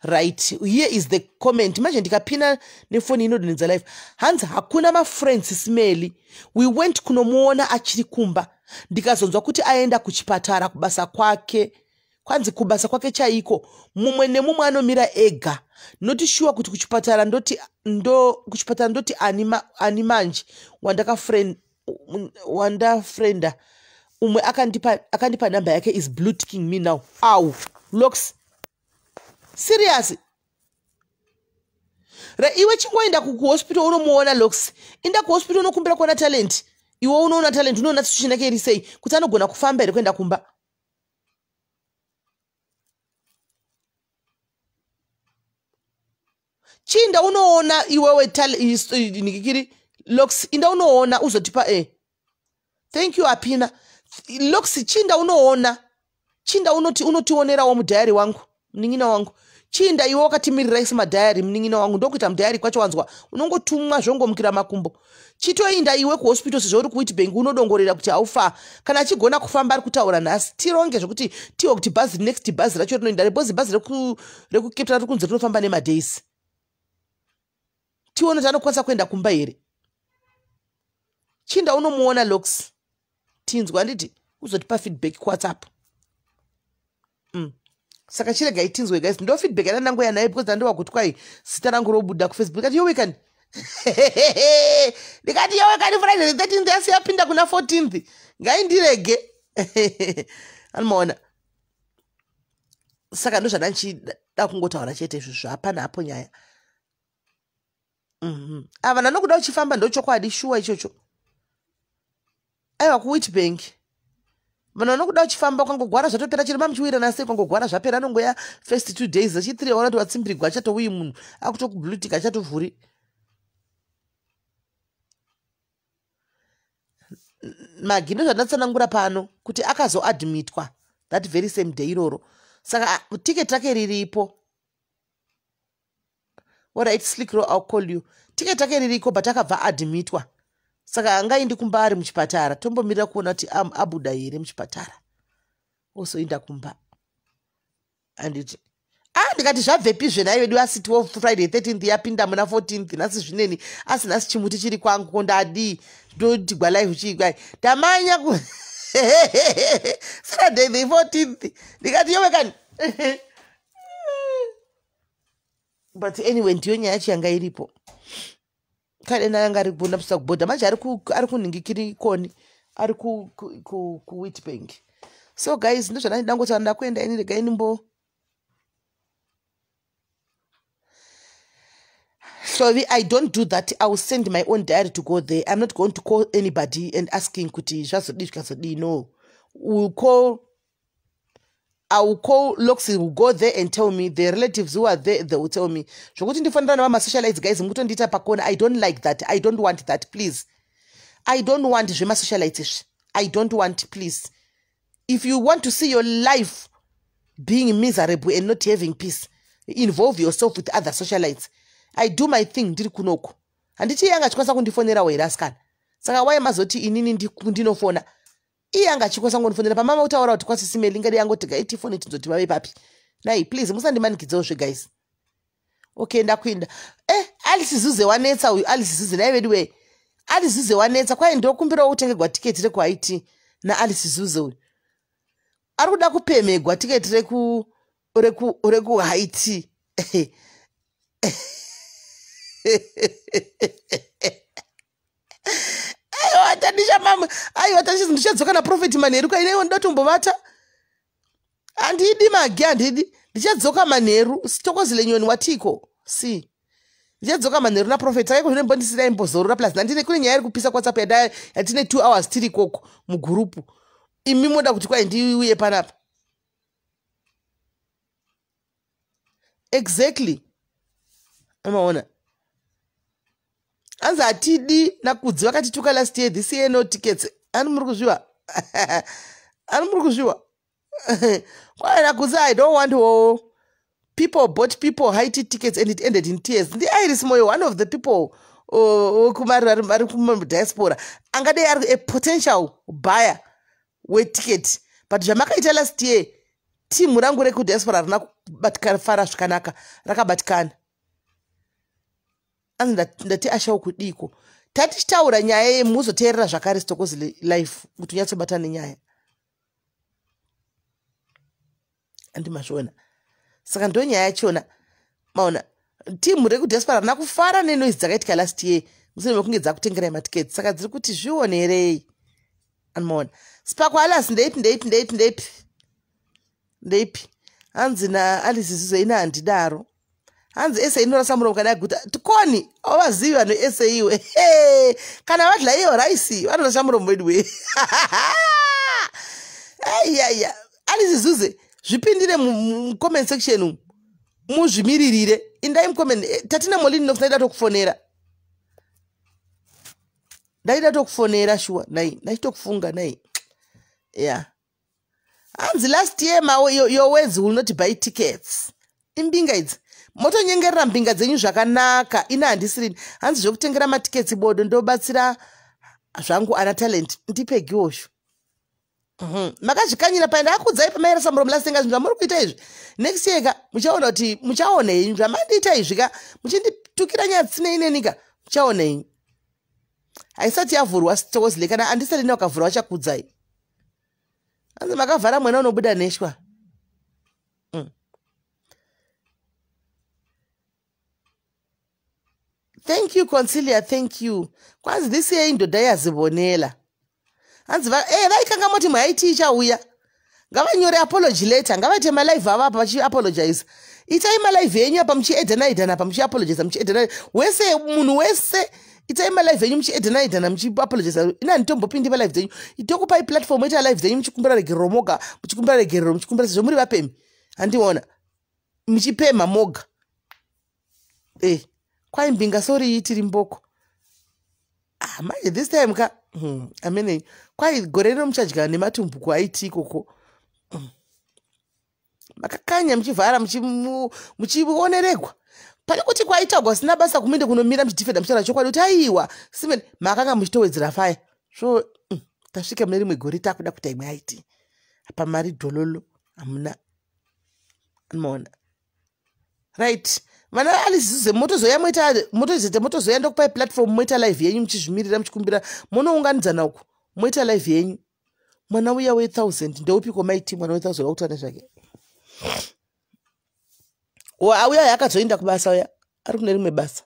Right, here is the comment. Manje ndikapina nefoni inodonhedza live. Hanzi, "Hakuna mafriends smeli. We went kunomuona achiri kumba, ndikazonzwa kuti aenda kuchipatara kubasa kwake." Kwanzi kubasa kwake chaiko, mumwe nemumwe anomira ega. Noti shuwa kuti kuchipatara ndoti, ndo kuchipatara ndoti ani manje wandafrienda umwe akandipa namba yake is blue ticking me now. Au Lox, serious re? Iwe chingoenda kuhospital unomuona. Lox, inda kuhospital unokumbira kuona Talent. Iwe unoona Talent, unoona situation yake iri sei, kuti anogona kufamba here kuenda kumba. Chinda unoona iwewe nikikiri. Lox, inda unoona uzotipa. Thank you, Apina. Lox, chinda unoona, chinda unoti unotionerawo mudhayari wangu, munin'ina wangu. Chinda iwe wakatimirira isi madhayari, munin'ina wangu. Ndokuita mudhayari kwacho, wanzwa? Unongotumwa zvongomukira makumbo. Chitoinda iwe kuhospital sezvo uri kuWitbank, unodongorera kuti haufa. Kana achigona kufamba, ari kutaura nhasi, tironge zvokuti tiwe kuti bhazi, next bhazi racho rinoenda rebhozi. Bhazi rekuCape Town riri kunzi rinofamba nemadays. Tione kuti anokwanisa kuenda kumba here. Chinda unomuona, Lox, tinzwa, handiti? Uzotipa feedback kuWhatsApp. Saka chiregai tinzwe, guys. Ndo feedback yandanangoya nayo because ndandiwa kuti kwai zita rangu robuda kuFacebook. Kati yowe kani, ndikati yowe kani, Friday the 13th asi yapinda kuna 14th, ngaindirege. Anomaona, saka ndo zvandanchida kungotaura chete izvozvo. Hapana hapo nyaya. Ava nanokuda uchifamba, ndochokwadi shuwa ichocho. Aiwa, kuWitbank vanhu vanokuda uchifamba. Ukangogwara zvatopera, chero mamuchiwirana sei, ukangogwara zvapera. Anongoya first 2 days, achi3 aona kuti watsimbirigwa, achatouyi munhu akutokublutika, achatovhuri magi. Ndo zvandatsanangura pano kuti akazoadmitwa that very same day iroro. Saka tiketi rake riripo. Alright, Slickro, I'll call you. Tiketi rake ririko, but akabva admitwa, saka angaindi kumba ari muchipatara. Tombomirira kuona kuti abuda here muchipatara, ozoinda kumba, handiti? Ah, ndikati zvabvepi zvenai vedu, asi 12 Friday 13th yapinda muna 14th nhasi zvineni. Asi nhasi chimuti chiri kwangu, ko ndadii? Ndotigwa live chiikwai, ndamanya ku Saturday the 14th. Ndikati yowe kani. But anyway, ndiyo nyaya yacho yanga iripo. Kadena yanga ari kubonda kubhodha manje, ari kunhingikiri koni, ari kuWitbank. So guys, ndozvandandida ngoti ndakuenda ini. Regai nimbo Hlovi, I don't do that. I will send my own diary to go there. I'm not going to call anybody and asking kuti zvazodii, zvikazodii. No, we'll call, I will call Loxy, will go there and tell me. The relatives who are there, they will tell me. Zvokuti ndifanira navamasocialites, guys, mukutondiita pakona. I don't like that. I don't want that, please. I don't want zvemasocialites izvi. I don't want, please. If you want to see your life being miserable and not having peace, involve yourself with other socialites. I do my thing ndiri kunoko. Handiti iye anga achikwanisa kundifonerawo here, asikana? Saka wai mazoti inini ndinofona? Iye anga achikwanisa kungondifonera pamama kutaura kuti kwasisimeli ingadi yangoti gaitifone tinzoti vave papi nai. Please, musandimanikidzewo zve, guys. Okay, ndakuinda. Alice Zuze wanetsa uyu. Alice Zuze naye vedu wee. Alice Zuze wanetsa. Kwai ndokumbirawo kutengegwa tiketi rekuHaiti naAlice Zuze uyu. Ari kuda kupemegwa tiketi rekuHaiti. Aiwa Tandisha mama, aiwa Tandisha, ndichadzoka naProphet manheru kainaiwo ndotombovata. Handidi magi, handidi. Ndichadzoka manheru. Sitokozile Nyoni watiko si ndichadzoka manheru naProphet. Saka iko zvino mbondisirai mbozorora, plus nandine kune nyaya iri kupisa kuWhatsApp yatine 2 hours tiri ikoko mugurupu. Imi moda kuti kwai ndiuye panapa. Exactly, amaona hanzi hatidi nakudzi vakatituka last year, this year no tickets. Ani muri kuzviwa? Ani muri kuzviwa? Kwai nakudzi, I don't want wo people bought people Haiti tickets and it ended in tears. NdiIris Moyo, one of the people vari kudiaspora angadai ari a potential buyer weticket, but zvamakaita last year, timu rangu rekudiaspora harina kubatikafara zvakanaka, rakabatikana. Anzi ndati ashawo kudiko tatichitaura nyaya yemuzoteerera zvakare Stokozi Life kuti unyatsobata nenyaya. Andimazviona, saka ndo nyaya yachona. Maona timu rekudiaspora harina kufara nenoise dzakaitika last year mushure mekunge dzakutengerai matiketi, saka dziri kuti zvionerei. Anomaona Spako Alas, ndeipi, ndeipi, ndeipi, ndeipi, ndeipi? Hanzi naAlice Zizo, ina handidaro. Hanzi ese inorasa muromo kana yaguta. Tikoni auvazivi vanhu ese iwe. Kana vadla iyo raisi vanorasa muromo wedu we. Aiyaya, Alice Zuze, zvipindire mucomment section umu, muzvimiririre. Indai mucomment. Tatina Molini Nox, ndaida tokufonera, ndaida tokufonera shuwa nai, ndachitokufunga nai ya. Hanzi last year mawo your words will not buy tickets. Imbinga idzi, motonyengerera mbinga dzenyu zvakanaka. Ina handisirini. Hanzi zvekutengera matiketsi bodo, ndobatsira zvangu ana Talent. Ndipegiwosho. Makazvikanyira pai, ndakudzai pamairasa muromo lasenga. Zvinhu zvamuri kuita izvi, next year ka muchaona kuti muchaona henyu zvamandiita izvi ka, muchinditukira nyaya dzisinei nenika, muchaona henyu. Haisati yavhurwa Sitokozile, kana andisati wakavhura vachakudzai. Hanzi makavhara mwena unobuda neshwa. Thank you Concilia, thank you. Kwanzi this year indoda yazibonela. Hanzi vaikanga moti mwaiti ichauya. Ngavanyore apology letter, ngavaite malive avo apa vachiapologize. Itai malive enyu apa muchiedhana edhana apa muchiapologiza, muchiedhana wese, munhu wese. Itai malive enyu muchiedhana edhana muchiapologiza. Ina handitombopindi palive dzenyu. Itokupai platform, ita live dzenyu muchikumbira regerero moga, muchikumbira regerero, muchikumbira sezvo muri vapemi. Handiona muchipemha moga. Kwai mbinga sori, tiri mboko. Ah, manje this time ka amene kwai gore rino muchadya nematumbuko aiti ikoko. Makakanya muchivhara muchioneregwa pane kuti kwaitagwa sina basa kuminde kunomira muchidhifenda muchitaura chokwadi kuti aiwa simen makanga muchitowedzera faya. So tasvika mune rimwe gore takuda kuita imwe aiti apa mari dhololo hamuna. Anomaona, right? Vana Alice Zuze, motozoya moita motozoita motozoya, ndokupai platform, moita live yenyu muchizvimirira, muchikumbira, munounganidzana uku moita live yenyu. Mwana uya we1000 ndeupiko maiti? Mwana we1000 wakutaura nezvake auya akazoenda kubasa, uya ari kune rimwe basa,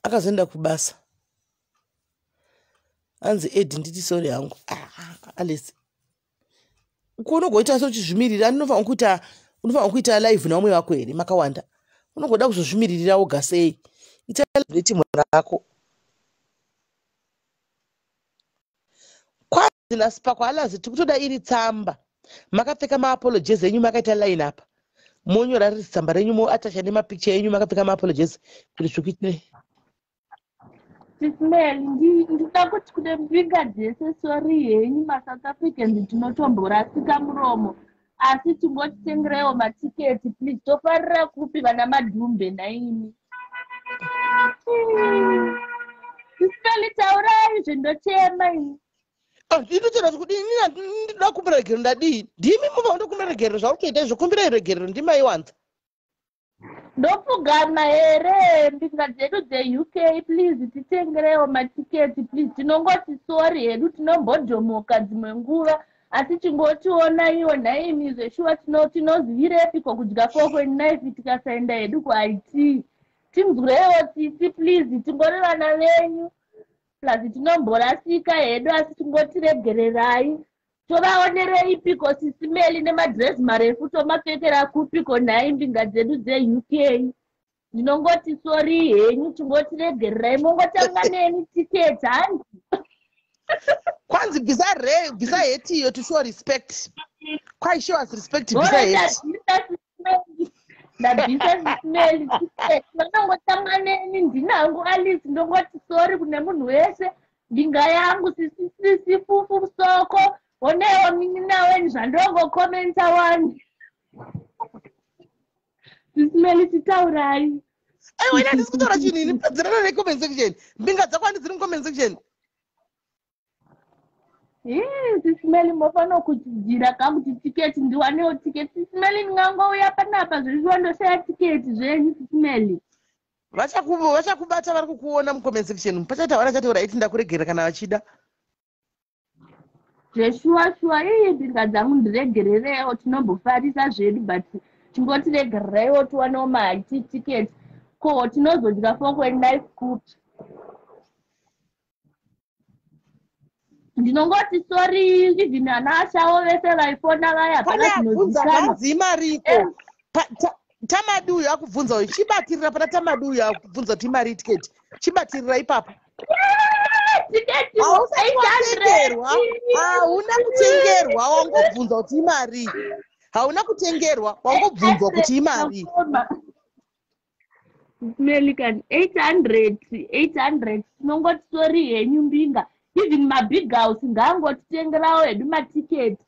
akazoenda kubasa. Hanzi Edi, nditi sorry hangu. Ah, Alice, kunogoita sochizvimirira, unofanira kuita live naumwe wako here? Makawanda, unogoda kuzozvimiririra woga sei? Ita live netimu rako. Kwanzi naSipako Alazi, tiri kutoda iri tsamba makapfeka maapologies enyu, makaita line apa, monyora riri tsamba renyu, moatacha nemapicture enyu makapfeka maapologies kuti zvikuitire.
Tismel, ndida kuti kune mbinga dzese, sorry henyu maSouth Africans, tinotomborasika muromo, asi timbotitengereiwo matiketi please. Tofarira kupi vana madhumbe naimi? Tismel, taurai zvendochema ini.
Ndinotoda kuti kudii? Inini ndinoda kukumbira regerero, ndadii? Ndimi mubva ndokumbira regerero, zvauri kutoita izvo, kumbirai regerero, ndimaiwanza.
Ndopfugama here? Mbinga dzedu dzeUK, please titengerewo matiketi, please. Tinongoti sorry hedu, tinombodhomoka dzimwe nguva, asi chingotionaiwo nhaimi. Zveshuwa tinozivirepiko kudya fork and knife tikasaenda hedu kuIT? Tinzwireiwo tsitsi, please. Tingori vana venyu, plus tinomborasika hedu, asi tingotiregererai. Tovaonereipiko Sisi Melly nemadhirezi marefu? Tomapfekera kupiko nhai, mbinga dzedu dzeUK? Ndinongoti sorry henyu, tingotiregererai. Mongotanga neni tiketi, hanzi.
Kwanzi bvisa re, bvisa hat iyo to show respect. Kwai show us respect, bvisa hat.
Ndabvisa, Sisi Melly, tiketi. Vanongotanga neni, ndinangu Alice. Ndongoti sorry kune munhu wese, mbinga yangu, sisi Fufu Soko. Onewo mininaweni zvandongokomenta wani. Sisi Melly, titaurai.
Aiwa, ina handisi kutaura chinhu ini. Pedzerana necomment section. Mbinga dzako handi dziri mucomment section.
Sisi Melly, mofanira kuchidzira kakuti tiketi, ndiwanewo tiketi. Sisi Melly, ndingangouya panapa zveshuwa ndoshaya tiketi zvenyu, Sisi Melly?
Vachakubata, vari kukuona mucomment section. Pachaita vana chati right, ndakuregerera kana vachida.
Zveshuwa shuwa. Ii, mbinga dzangu, ndiregererewo. Tinombofarisa zvedu, but tingotiregerereiwo tiwanewo maIT ticket. Ko tinozodya fork and knife kupi? Ndinongoti sorry, even ana ashawo vese vaifona vaya.
Pane
hapana
abvunza.
zvinozikanwa.
Hanzi imariko? Tamadi uyu akubvunza uyu, chibatirira pana Tamadi uyu akubvunza kuti imari tiketi. Chibatirira ipapo.
Tiketi.
Hausati watengerwa, hauna kutengerwa, wangobvunza kuti imari. Hauna kutengerwa, wangobvunzwa kuti imari.
Melican, 800, 800. Tinongoti sorry henyu, mbinga. Even mabig house ngaangotitengerawo hedu matiketi.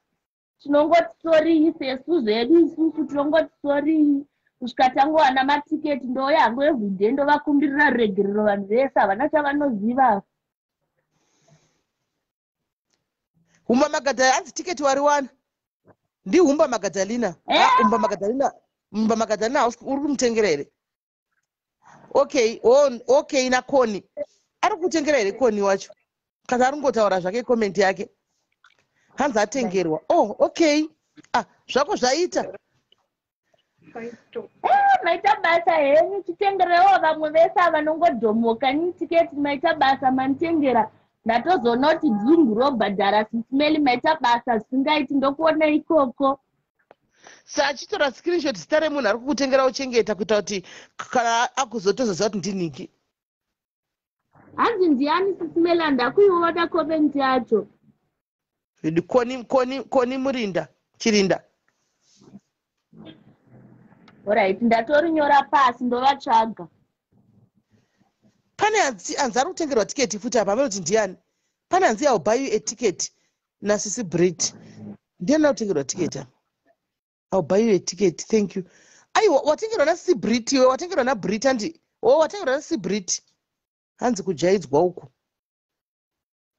Tinongoti sorry sesu zvedu isusu, tinongoti sorry kusvika tangowana matiketi. Ndouya hangu everyday, ndovakumbirira ruregerero. Vanhu vese havana chavanoziva.
Humba Magadha, hanzi tiketi wariwana. Ndihumba Magadhalina.
Eh?
Ah, Humba Magadhalina, Humba Magadhalina, uri kumutengera here? Okay, oh, okay. Nakoni ari kutengera here Koni wacho? Kana ari kungotaura zvake comment yake, hanzi atengerwa. Oh, okay. Ah, zvako zvaita.
Maita basa henyu. Chitengerewo vamwe vese vanongodhomoka ni tiketi. Maita basa, manditengera. Ndatozoona kuti dzungu robhadhara. Sisi Melly, maita basa zvisingaiti. Ndokuona ikoko.
Sachitora screenshot, zita remunhu ari kukutengera, uchengeta kuita kuti kana akuzotozoziva kuti ndiniki.
Hanzi ndiani, Sisi Melly? Handakuiona comment yacho.
Koni, Koni, Koni Murinda, Chirinda.
Alright, ndatorinyora pasi, ndovatsvaga.
Pane hanzi ari kutengerwa tiketi futi apa, amene kuti ndiani. Pane hanzi, "I will buy you a ticket," nasisi Brit. Ndiani ari kutengerwa tiketi apa? "I will buy you a ticket, thank you." Aiwa, watengerwa nasisi Brit. Iwe watengerwa naBrit, handi? O, watengerwa nasisi Brit. Hanzi kujaidzwa uku.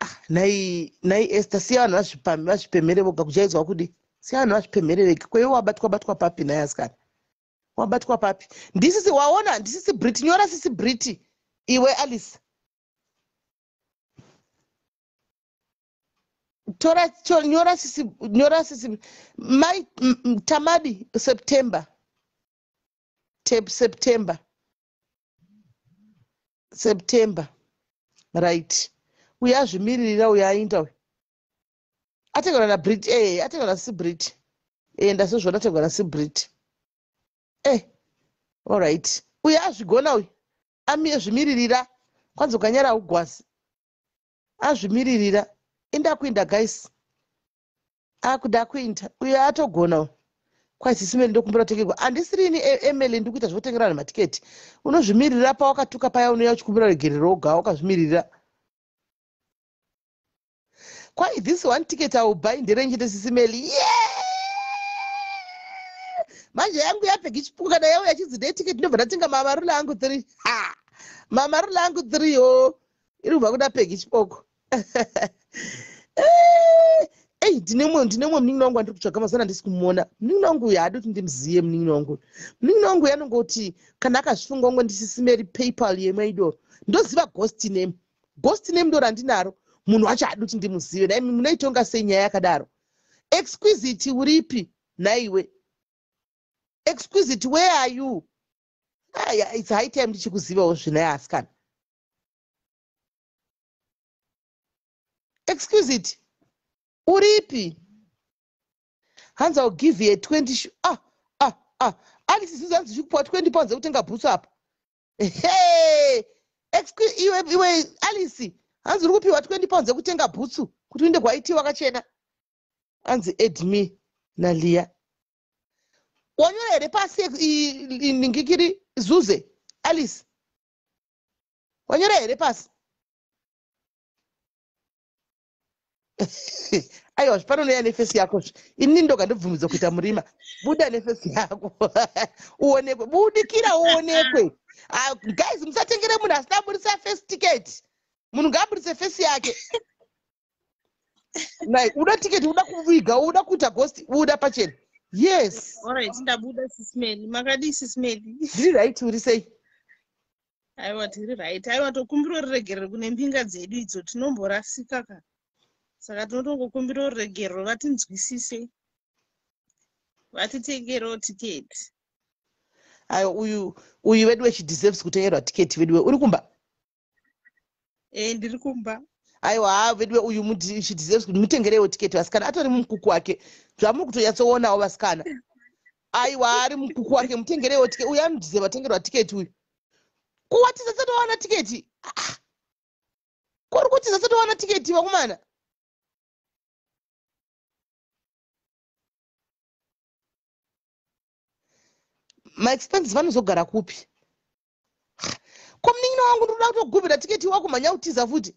Ah, nai nai Esther, siya vanhu vazvipemhere voga. Kujaidzwa kudi? Siya vanhu vazvipemhere vega. Kweiwe wabatwa batwa papi naye, asikana? Wabatwa papi? Ndisisi waona, ndisisi Brit. Nyora sisi Brit, iwe Alice. Tora, nyora sisi, nyora sisi mai Tamadi. September, tap September, September, right. Uyo azvimiririra, uyo ainda, uyo atengerwa naBrit. Atengerwa nasisi Brit. Ndasozvona, atengerwa nasisi Brit. Alright, uyo azvigona, uyu azvimiririra. Kwanzi ukanyara ugwazi. Azvimiririra, inda kuinda, guys, akuda kuinda uyo, atogona uyu. Kwai Sisi Melly, ndokumbira kutengerwa. Handisirini Emily, ndikuita zvekutengera vanhu matiketi. Unozvimirira pawakatuka paya, unouya uchikumbira regerero woga wakazvimirira. Kwai this one ticket I will buy nderenjete, Sisi Melly. Yeah! Manje yangu yapfeka ichipuka. Kana yauya chinzi ndetiketi, ndobva ndatenga mamarula angu 3. Ha, mamarula angu 3 o, iri kubva kuda Pegi Chipoko. Ei, ndine mumwe munin'ina wangu wandiri kutsvaga mazuva handisi kumuona. Munin'ina wangu uyu haadi kuti ndimuziye. Munin'ina wangu, munin'ina wangu uyu anongoti kana akazvifunga ungo ndisisimeri PayPal yemaidoro. Ndoziva ghost name, ghost name ndo randinaro. Munhu wacho haadi kuti ndimuzive. Nai, munoitonga sei nyaya yakadaro? Exquisite, uripi naiwe? Exquisite, where are you? Aya, it's high time ndichikuzivawo zvinai, asikana. Exquisite, uripi? Hanzi, "I'll give you a 20." Ah ah ah, Alice Zuzu, hanzi chikupiwa £20 ekutenga bhutsu apa. Hey, iwe, iwe Alice, hanzi uri kupiwa £20 ekutenga bhutsu kuti uende kwaiti wakachena. Hanzi, "Add me naLia." Wanyora here pasi ningikiri Zuze? Alice, wanyora here pasi? Aiwa, zvipanonouya neface yako zve. Inini ndoga ndobvumidzwa kuita murima. Buda neface yako uonekwe, budikira uonekwe. Ah, guys, musatengere munhu asina aburitsa face ticket. Munhu ngaaburitse face yake. Nai, uda tiketi, uda kuviga, uda kuita ghost, uda pachena. Yes.
Alright, ndabuda, Sis Melly. Makadii, Sis Melly?
Ndiri right, uri sei?
Aiwa, tiri right. Aiwa, tokumbira ruregerero kune mbinga dzedu idzo, tinomborasika ka. Saka tinotongokumbira ruregerero, vatinzwisise, vatitengerewo tiketi.
Aiwa, uyu wedu wechideserves kutengerwa tiketi. Veduwe, uri kumba?
E, ndiri kumba.
Aiwa, ha, veduwe, uyu she deserves kuti mutengerewo tiketi, vasikana. Atori mumukuku wake, zvamuri kutonyatsoonawo, vasikana. Aiwa, ari mukuku wake, mutengerewo tiketi. Uyu anodeserve atengerwa tiketi uyu. Kuwatiza satowana tiketi. Ah, kuri kutiza satowana tiketi, vakomana. Maexpenses vanozogara kupi? Ko munin'ina wangu, ndinoda kutogubhira tiketi, wakumhanya kutiza futi.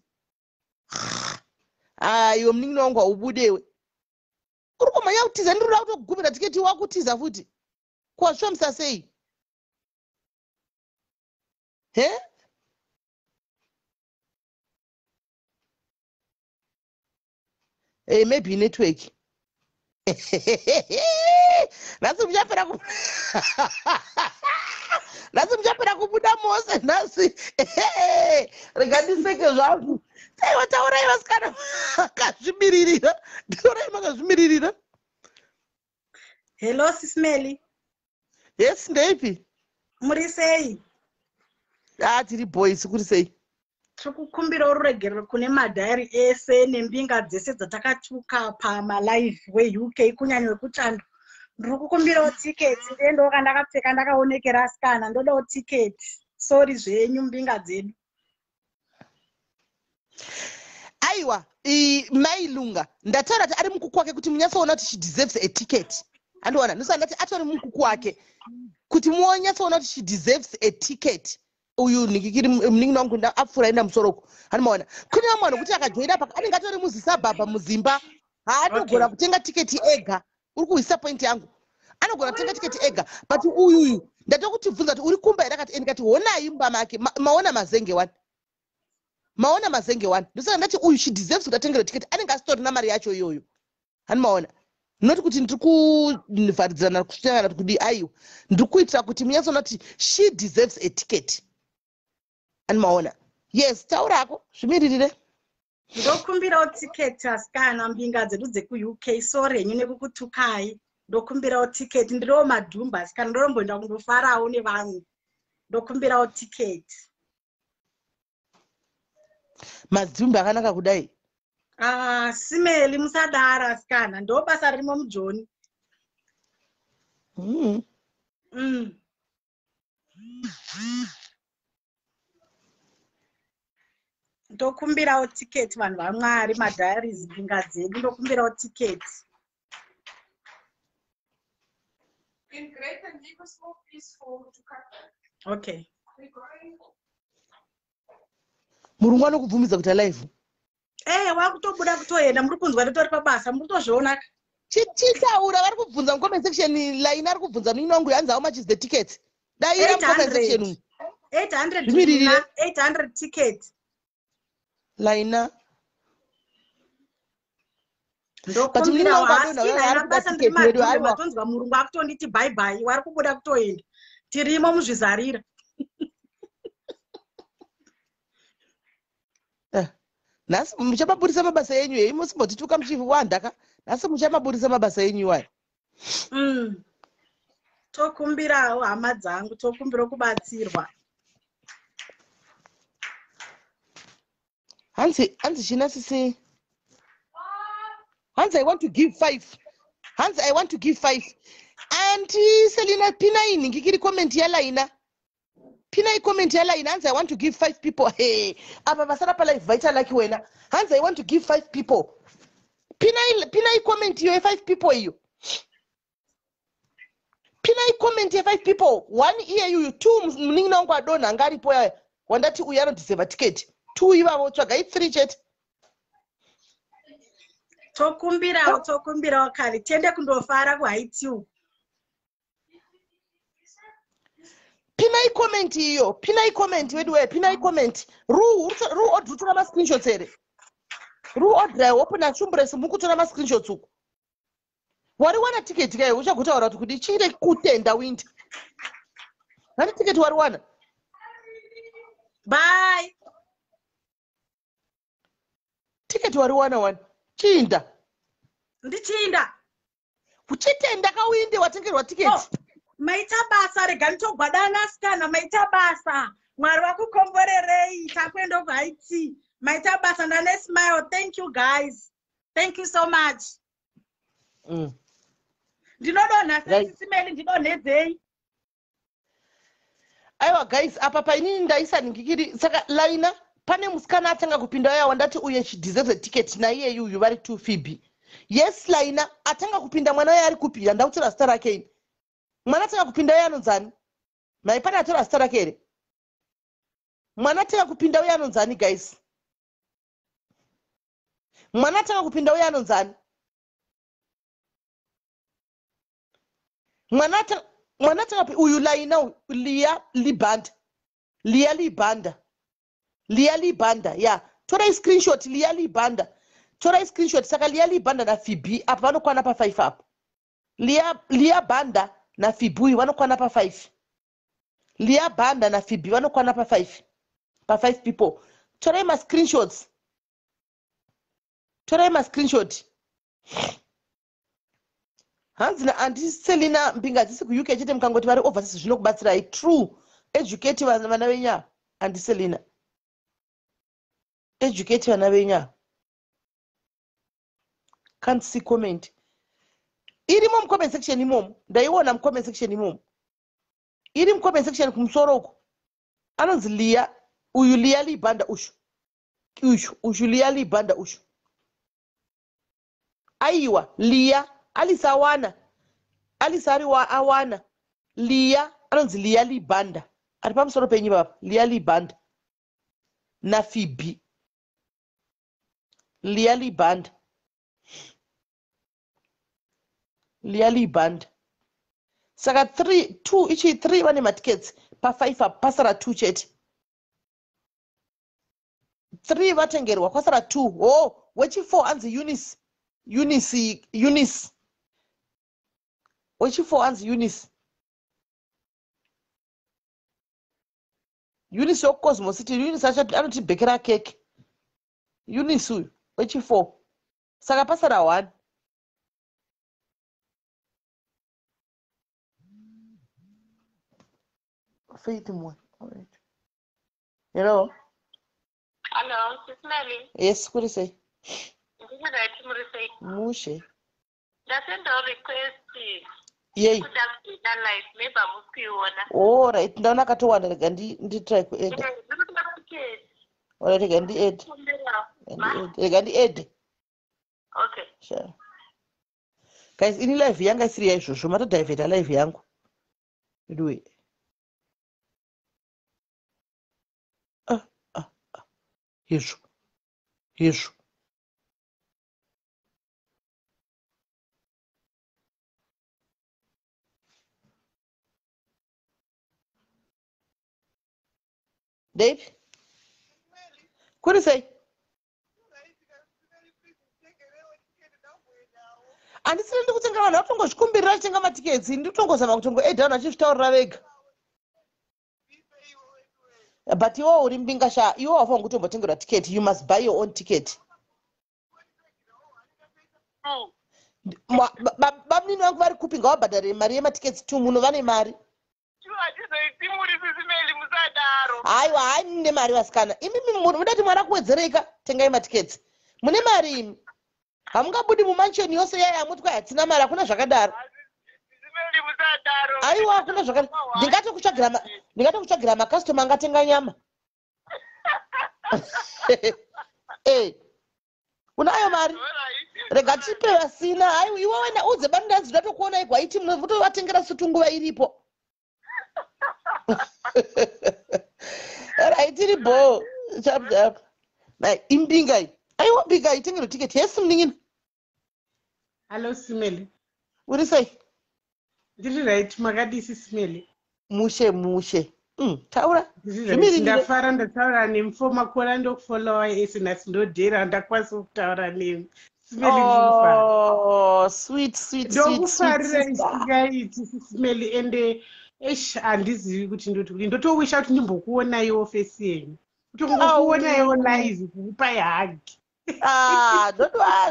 Aiwe, munin'ina wangu, haubudewe. Uri kumhanya kutiza, ndinoda kutogubhira tiketi, wakutiza futi. Kuwasvomisa sei he? Hey, maybe network. Nhasi muchapera, nhasi muchapera kubuda mose nhasi. Rega ndiseke zvangu. Aiwa, taurai vasikana, makazvimiririra. Taurai makazvimiririra.
Hello, Sis Melly.
Yes, ndeipi?
Muri sei?
Ah, tiri boys, kuri sei?
Tiri kukumbirawo ruregerero kune madhairi ese nembinga dzese dzatakatuka pamalive weUK, kunyanya wekuchando. Ndiri kukumbirawo tiketi, ndiendewo kandakapfeka ndakaonekera. Asikana, ndodawo tiketi. Sorry zvenyu, mbinga dzedu.
Aiwa, Mailunga, ndataura kuti ari mukuku wake kuti munyatsoona kuti she deserves a ticket. Andiona ndosaka ndati atori mukuku wake kuti muonyatsoona kuti she deserves a ticket. Uyu nhikikiri munin'ina wangu apfuura enda musoroko. Handimaona kune vamwe vanhu kuti akajoina paka anenge atori muzisabhabha muzimba, haatogona kutenga tiketi ega. Uri kuhwisa point yangu, anogona kutenga tiketi ega, but uyuyu ndatokutibvunza kuti uri kumba here, akati ndikati honai mumba make. Maona mazenge one, maona mazenge one. Ndosaka ndati uyu she deserves kuti atengerwe tiketi. Anenge asitorina mari yacho iyoyo, handimaona? Not kuti ndiri kuvharidzirana kusvika kana kuti kudii. Aiwa, ndiri kuitira kuti munyatsoona kuti she deserves a ticket, handimaona? Yes, taurako, zvimiririre.
Ndokumbirawo tiketi, asikana, mbinga dzedu dzekuUK. Sorry henyu nekukutukai. Ndokumbirawo tiketi, ndiriwo madhumba, asikana. Ndoromboenda kundofarawo nevamwe. Ndokumbirawo tiketi.
Madzimba akanaka kudai.
Ah, Sis Melly, musadaro, asikana. Ndo basa ririmo mujoni. Ndokumbirawo tiketi, vanhu vaMwari, madhayaris, mbinga dzedu. Ndokumbirawo tiketi.
In great and leave a small piece for to cut.
Okay.
We going
Murungu anokubvumidza kuita live?
Eh, wakutobuda kutoenda. Muri kunzwa, nditori pabasa, muri kutozviona.
Chitaura, vari kubvunza mucomment section. Line ari kubvunza munin'ina wangu, hanzi, "How much is the ticket?" Daira mucomment section umu.
800.
Zvimiririre.
800 ticket.
Laina. But munin'ina
Ndokumbirawo
wangu adonha
haasina
uya ari
haina
kuda
basa, ndiri
tiketi wedu
madhumbe.
aiwa.
Matonzwa murungu akutonditi bye bye, wari kubuda kutoenda, tirimo muzvizarira.
Eh, nhasi muchamaburisa mabasa enyu hei, musimbotituka muchiwanda ka. Nhasi muchamaburisa mabasa enyu iwayo.
Tokumbirawo hama dzangu, tokumbira kubatsirwa.
Hanzi, hanzi china sisi, hanzi I want to give five, hanzi I want to give five. Anti Selina, pinai nhingikiri comment yalaina, pinai comment yalaina. Hanzi I want to give five people. Hey, apa vasara palive vaita laki wena. Hanzi I want to give five people. Pinai, pinai comment iyo ye5 people iyo. Pinai comment ye5 people. One iye yuyu, two munin'ina wangu adonha anga aripo yaya wandati uyu anodhiseva ticket. Two ivavo, tsvagai three chete.
Tokumbirawo, tokumbirawo kare tiende kundofara kuHaiti uku.
Pinai comment iyo, pinai comment wedu wee, pinai comment. Ru ru odri utora mascreenshots here? Ru odri, I hope nasumburesi mukutora mascreenshots uku. Wariwana tiketi kai? Uchagotaura kuti kudi chire kutenda winter nani tiketi wariwana.
Bye.
Tiketi wariwana wani chiinda.
Ndichinda.
Uchitenda kawinde watengerwa tiketi.
Oh, maita basa, rega nditogwadana sikana. Maita basa, Mwari vakukomborerei. Takuenda kuHaiti. Maita basa, ndane smile. Thank you guys, thank you so much. Ndinodonha. Sesisimeli, ndidonhedzei.
Aiwa guys, apa painini ndaisa ningikiri. Saka laina pane musikana atanga kupinda uya wandati uye she deserves a ticket, naiye yuyu vari two Phoebe. Yes, laina atanga kupinda mwana uya ari kupi? Handakutora zita rake ini. Mwana atanga kupinda uya anonzani? Mai, pane atora zita rake here? Mwana atanga kupinda uya anonzani guys? Mwana atanga kupinda uya anonzani? Mwana atanga uyu laina uyu, Liya Libanda, Liya Libanda, Liya Libanda ya. Torai screenshot, Liya Libanda, torai screenshot. Saka Liya Libanda naPhoebe apa vanokwana pa5 apa. Liya, Liya Banda naPhoebe uyu vanokwana pa5. Liya Banda naPhoebe vanokwana pa5, pa5 people. Torai mascreenshots, torai mascreenshot. Hanzi naandiselina, mbinga hadzisi kuUK chete, mukangoti vari overseas zvinokubatsirai. True, educate vana venyu ava. Andiselina, educate vana venyu ava. Can't see comment. Irimo mucomment section imomo, ndaiona mucomment section imomo, iri mucomment section kumusoro uko. Anonzi Liya uyu, Liya Libanda ushu, ushu, ushu, Liya Libanda ushu. Aiwa, Liya Alisa awana, Alisa ari awana. Liya anonzi Liya Libanda ari pamusoro penyu papa. Liya Libanda naPhoebe, Liya Libanda, Liya Libanda. Saka 3, 2 ichi 3 vane matickets pa5 apa, pasara 2 chete. 3 vatengerwa, kwasara 2. Oh, wechi4 anzi Eunice, Eunice, Eunice. Wechi4 anzi Eunice, Eunice wekuCosmo City. Eunice anotibhekera keke Eunice uyu wechi4. Saka pasara 1. Faith Moyo. Alright, hello.
Hello, Sis Melly.
Yes, kuri sei?
Ndiri right, muri sei?
Mushe.
Ndasendawo request.
Yei?
Kuda kuita live, maybe hamusi kuiona.
Alright, ndaona akatowanda. Rega nditry kuadda.
Ndiri kuda ticket.
Alright, rega ndiadde.
Kumbirawo.
Rega ndiadde.
Okay.
Sure. Guys, ini live yanga isiri yaizvozvo, matodhivheta live yangu. Anyway. Ah, ah, ah. Izvo izvo. Dave, kuri sei? Handisiri ndi kutenga, vanhu vatongozvikumbirira chitenga matiketsi. Nditongozama kutongoedha vanhu vachizvitaurira vega, but iwo uri mbinga sha. Iwo wafanira kutombotengerwa tiketi. You must buy your own ticket. Bamunini vangu vari kupi? Ngavabhadhare mari yematiketsi tu muno vane mari. Haiwa, hai, mune mari vasikana imimi. Mudati mwari akuwedzereka, tengai matiketsi. Mune mari imi, hamungabudi mumansion yose yaya amuti kwai hatina mari. Hakuna zvakadaro. Aiwa, hakuna zvakadaro. Ndingatokutsvagira makastoma angatenga nyama. E, unayo mari, rega tipe vasina. Aiwa, iwe wena udze bandanzi ndatokuonai kwaiti munotovatengera sutu nguva iripo. Right, iri bo chap chap. Imbinga iyi. Aiwa, mbinga iyi, tengero tiketi. Yes, munin'ina.
Hallo, Simele.
Uri sei?
Ndiri right, makadisi, Simele?
Mushe mushe. Taura.
Ndafara ndataura nemi for makore andokufollowa ese. Nhasi ndodhera ndakwanisa kutaura nemi, Simeli.
Oh, sweet, sweet.
Ndokufarira isingaiti, Simeli, ende esh, handizivi kuti ndoti kuti ndotowisha kuti ndimbokuonaiwo face yenyu, kuti kungokuonaiwo live, kukupai hug.
Ah,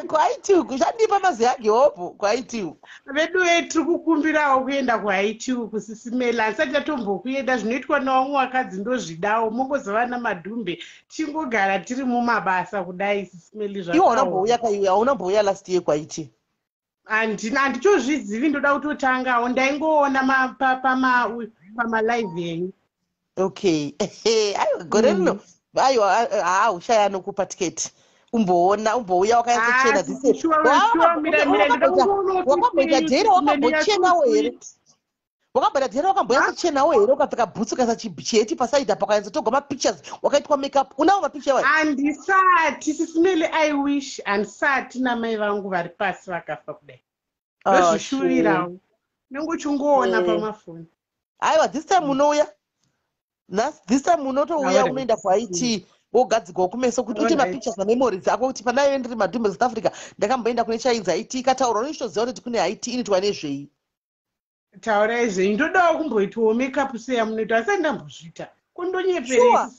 kwaiti uku chandipa mazihug hopo kwaiti uku.
Vedu tiri kukumbirawo kuenda kuHaiti uku, Sisimela. Handisati tatombokuenda. Zvinoitwa navamwe vakadzi ndozvidawo. Mongozova namadhumbe, tichingogara tiri mumabasa kudai, Sisimeli.
Iwe unambouya kaiwe? Haunambouya last year kwaiti?
Handina, handitozvizivi. Ndoda kutotangawo. Ndaingoona pamalive enyu.
Okay, aiwa, gore rino aiwa, haa, ushaya anokupa tiketi. Umboona, umbouya wakanyatsochena. Wakamboita dhera wakambochenawo here? Wakamboita dhera wakambonyatsochenawo here? Ukapfeka bhutsu, ukaisa chiheti pasaidi apa, ukanyatsotorwa mapictures, wakaitwa makeup, unawo mapicture iwayo?
Handisati, Sisimeli. I wish. Handisati, namai vangu vari pasi vakafa kudai. Ndozvishuvirawo, nenge uchingoona pamafoni.
Aiwa, this time unouya. This time unotouya, unoenda kuIT, wogadzigwawo kumeso kuti uite mapictures namemories ako, kuti pandaive ndiri madhumbe South Africa ndakamboenda kune chainzi IT. Ikataurwa, unochitoziva kuti kune IT inoitwa nezvei.
Taurai zvenyu. Ndodawo kumboitawo makeup seyamunoita, asati ndambozviita. Kundonyeperei?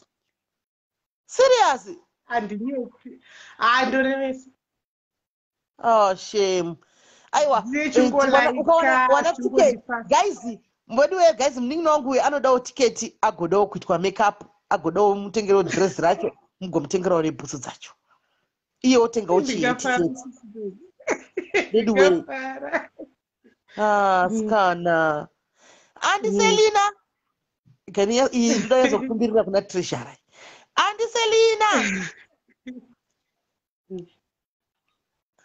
Serious?
Handinyepi, handorevesa.
Oh, shame. Aiwa, ukawana ticket, guys, mweduwe, guys, munin'ina wangu uyu anodawo tiketi, agodawo kuitwa makeup, agodawo mutengero dress racho, mugomutengerawo nebhutsu dzacho, iye otengawo chitiketi. Veduwe, ah, sikana Andiselina gani iyi ndoda yazokumbirira kuna treasurer. Andiselina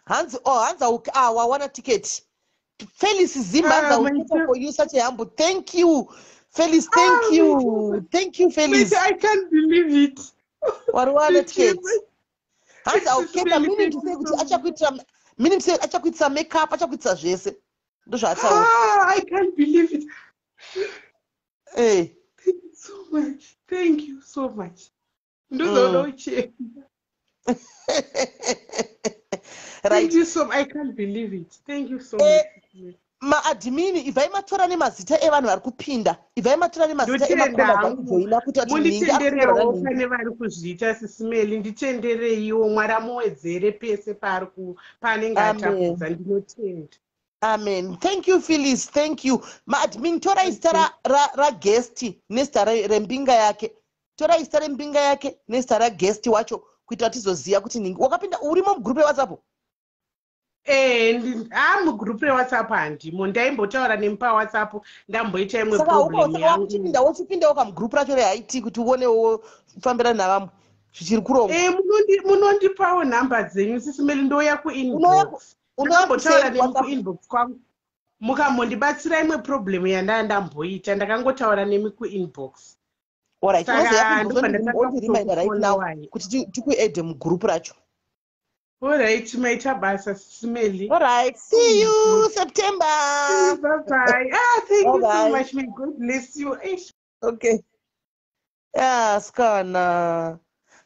hanzi, oh, hanzi, ah, wawana ticket. Felis Zimba, hanzi, "I will cater for you." Such a humble. Thank you, Felis. Thank you, thank you, Felis.
I can't believe it.
Wariwana ticket. Hanzi, "I will cater," meaning to say kuti achakuitira, meaning to say achakuitisa makeup, achakuitisa zvese. Ndozvaataura.
Ah, I can't believe it. Thank you so much, thank you so much. Ndozoda uchema. Thank you so, I can't believe it. Thank you so much.
Maadmin, ibvai matora nemazita evanhu vari kupinda. Ibvai matora nemazita emakona vakujoina kuti
Munditenderewo pane vari kuzviita, Sisimeli. Nditendereiwo. Mwari amuwedzere pese paari paanenge atapudza. Ndinotenda.
Amen. Thank you, Phyllis, thank you. Maadmin, torai zita raguest nezita rembinga yake. Torai zita rembinga yake nezita raguest wacho, kuitira tizoziva kuti ningi wakapinda. Urimo mugroup reWhatsApp?
Ha, mugroup reWhatsApp handimo. Ndaimbotaura nemi paWhatsApp, ndamboita imwe problem yangu.
Saka wochipindawo kamugroup racho reIT kuti uonewo kufambira navamwe zvichiri kurongwa.
Munondipawo nhamba dzenyu, Sisimeli, ndouya kuinbox. Ndakambotaura nemi kuinbox kwangu, mukambondibatsira imwe problem yandaa ndamboita. Ndakangotaura nemi kuinbox.
Alright, right now kuti tikuadde mugroup racho.
Alright, maita basa, Simeli.
Alright, see you September.
Bye bye. Ah, thank you so much. May God bless you.
Okay. Yeah, skana.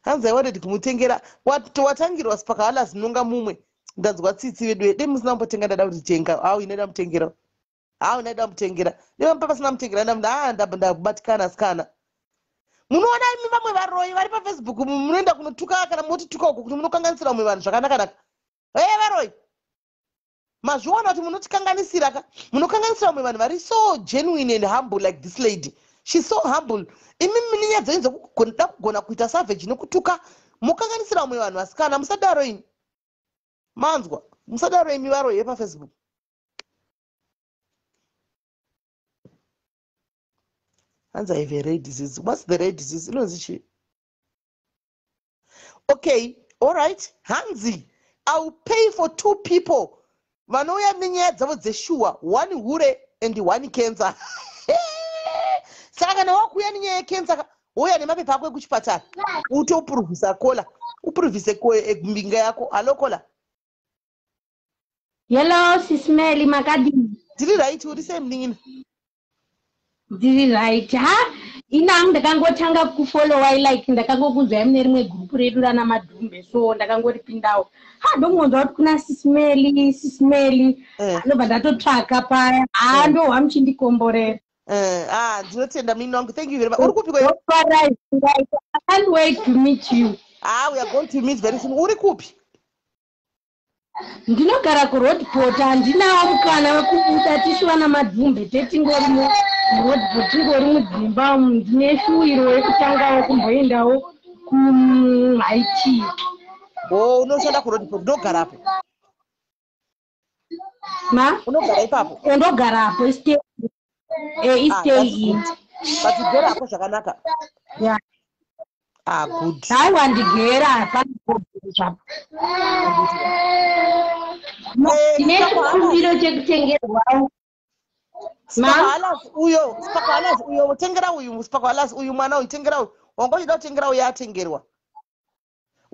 Hanzi, "I wanted kumutengera." Watangirwa sipakahala zinonga mumwe. Ndanzwa tsitsi vedu. Dei musina kumbotenga, ndada kuti tenga. Hau, inoida mutengera. Hau, inoida mutengera. Dei pasina mutengera, ah, ndabatikana sikana. Munoona imi vamwe varoyi vari paFacebook, munoenda kunotuka kana motituka uko kuti munokanganisira vamwe vanhu zvakanaka-naka. E, varoyi, mazviona kuti munotikanganisira ka? Munokanganisira vamwe vanhu vari so genuine and humble like this lady. She's so humble. Imi nenyaya dzenyu dzekuda kugona kuita savage nekutuka, mukanganisira vamwe vanhu. Vasikana, musadaro imi. Manzwa? Musadaro imi varoyi vepaFacebook. Hanzi, "I have a rare disease." What's the rare disease? Inonzi chii? Okay, all right. Hanzi, "I will pay for two people vanouya nenyaya dzavo dzeshuwa, one hure and one cancer." Saka kana wakuuya nenyaya yecancer, wouya nemapepa ako ekuchipatara, utopuruvhisa kola, upuruvhise mbinga yako. Hallo, caller.
Hello, Sis Melly, makadini?
Ndiri right. Uri sei, munin'ina?
Ndiri right. Ha, inangu ndakangotanga kufollowai, like ndakangokunzwai mune rimwe gurupu redu rana Madhumbe, so ndakangoripindawo. Ha, ndokungonzwa kuti kuna Sis Melly, Sis Melly. Ndobva ndatotsvaka paya. Ha, ndohwa muchindikomborera.
Ah, ndinotenda, munini wangu. Thank you very much. Uri kupi kweyo?
I can't wait to meet you.
Ah, we are going to meet very soon. Uri kupi?
Ndinogara kuRoodepoort. Handinawo mukana wekubuda. Tisu vana Madhumbe tetingori muRoodepoort, tingori mudzimba umu. Ndine shuwiro yekutangawo kumboendawo kuHaiti.
O, unoshanda kuRoodepoort? Ndogarapo.
Ma?
Unogara ipapo?
Ndogarapo, istay
Ah,
istay in.
But ugerako zvakanaka?
Yeah.
Ah, good.
Haiwa, ndigera, hapana zvapo. Ndine chikumbiro chekutengerwawo.
Spakohalas uyo, Spakohalas uyo, tengera uyu. Spakohalas uyu, mwana uyu, tengera uyu. Wanga uchida kutengera uyu, atengerwa.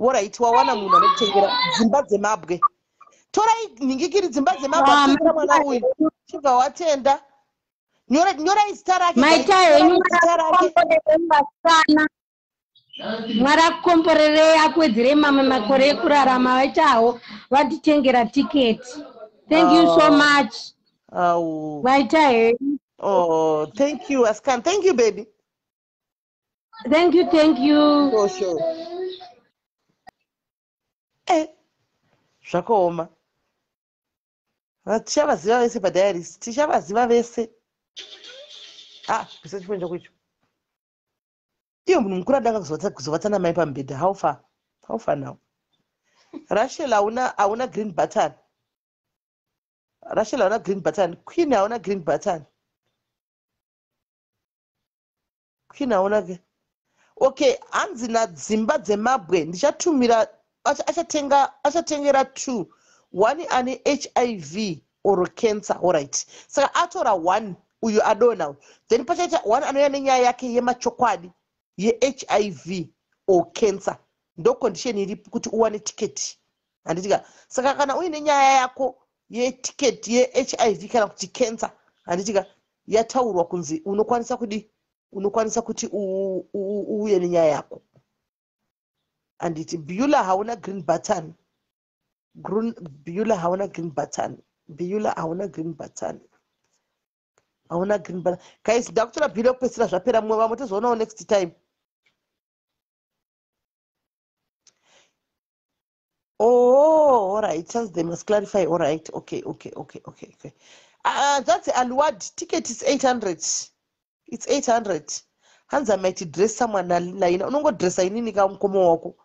Alright, wawana munhu anokutengera. Dzimba dzemabwe, torai nhingikiri. Dzimba dzemabwe atengera mwana uyu, chibva watenda. Nyorai zita rake.
Maita henyu.
Zita rake.
Vasikana, Mwari akukomborerei, akuwedzerei mamwe makore ekurarama. Vaitawo vatitengera tiketi. Thank you so
Oh.
much.
Au.
Vaita henyu.
Oh, thank you, ascan. Thank you, baby.
Thank you, thank you.
Sure. Zvakaoma. Tichavaziva vese padiaries, tichavaziva vese. Ah, bvisa chifoni chako icho. Iyo munhu mukuru adanga kuzovatana mai pamubhedha. How far, how far now? Rachel, hauna green button. Rachel, hauna green button. Queen, hauna green button. Queen, hauna. Okay, hanzi nadzimba dzemabwe, ndichatumira achatenga, achatengera two, one ane HIV or cancer. Alright, saka atora one uyu adona, then pachaita one anouya nenyaya yake yemachokwadi yeHIV or cancer. Ndo condition iripo kuti uwane tiketi, handitika? Saka kana uine nyaya yako yetiketi yeHIV kana kuti cancer, handitika, yataurwa kunzi unokwanisa kudi, unokwanisa kuti uuye nenyaya yako, handiti? Bula, hauna green button. Bula, hauna green button. Bula, hauna green button, hauna green button. Guys, ndakutora bhili yekupedzisira, zvapera. Mumwe vamwe tozoonawo next time. Oh, all right. Sounds they must clarify. All right. Okay. That's Alward. Ticket is 800. It's 800. Hanzi, "I might dress someone." Laina unongodressa inini ka mukoma wako.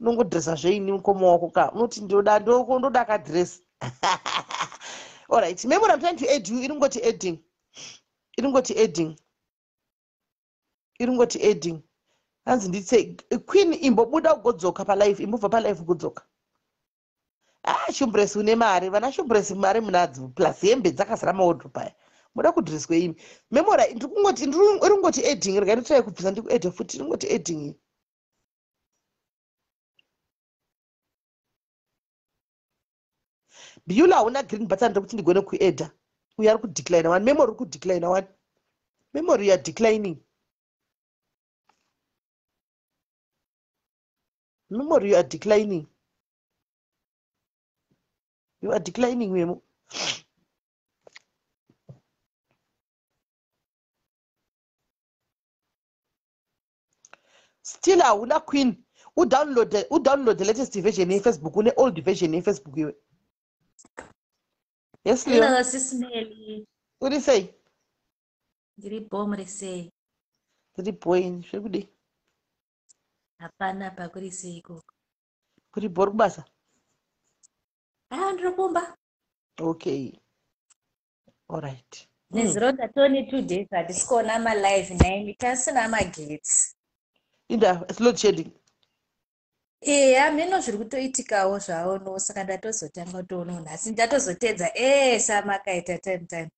Unongodressa zveini mukoma wako ka. Unoti ndoda ndoda ka dress. All right. Remember, I'm trying to add you. Iringoti adding. Iringoti adding. Iringoti adding. Hanzi nditse Queen imbobuda ugodzoka palive, imbobva palive ugodzoka. Ah, Shumbresi, une mari. Vana Shumbresi, mari munadzo, plus hembe dzakazara mawardrobe aya. Muda kudhiriswe imi. Memora, ndiri iri kungoti adding. Rega nditrai kubvisa, ndikuadde futi. Iri kungoti adding iyi. Bula, hauna green button rekuti ndigone kuadda. Uyu ari kudecline one. Memory, uri kudecline one. Memory, you are declining. Memory, you are declining. You are declining, Memo. Still hauna queen. Udownload udownload the latest version yefacebook. Une old version yefacebook iwe. Yes, Leo.
Hello, Sis Melly.
Uri sei?
Ndiri bho muri sei?
Ndiri bho ini. Zviri kudii?
Hapana pakuri sei ikoko.
Kuri bho uri kubasa?
Ah, ndiri kumba.
Okay. All right.
Nezuro ndatone 2 days handisi kuona malive nhaimi tasina magetsi.
Inda, it's load shedding.
Eya, mheno zviri kutoitikawo zvavo no saka ndatozotanga kutoonawo nhasi ndatozotedza ese amakaita time time.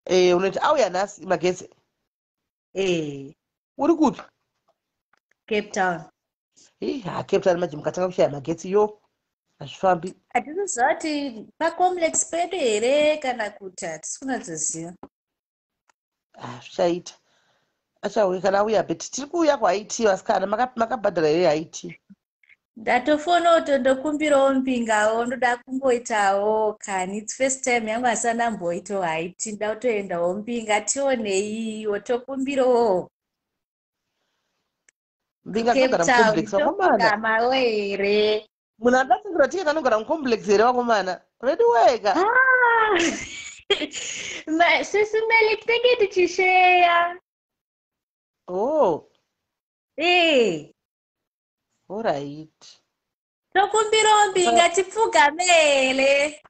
Eh, unoti auya nhasi magetsi.
Eh.
Uri kupi?
Cape Town.
Ih, ha Cape Town manje mukatanga kushaya magetsi yo. Hazvifambi.
Hatisi kuziva kuti pacomplex pedu here kana kuti hatisi kunatsoziva.
Ah, zvichaita. Achauya kana auya but tiri kuuya kuIT vasikana makabhadhara here IT?
Ndatofonawo to ndokumbirawo mbingawo ndoda kungoitawo kani its first time yangu asina ndamboitawo haiti ndoda kutoendawo mbinga tioneiwo tokumbirawo.
Mbinga
Cape
dzinogara
Town
mucomplex vakomana.
topfugamawo here?
Munhu akatengerwa ticket anogara mucomplex here vakomana? Ready wega.
Ah! Sisi Meli tinenge tichisheya.
Oh.
Eh.
All right.
Tokumbirawo mbinga tipfugame here?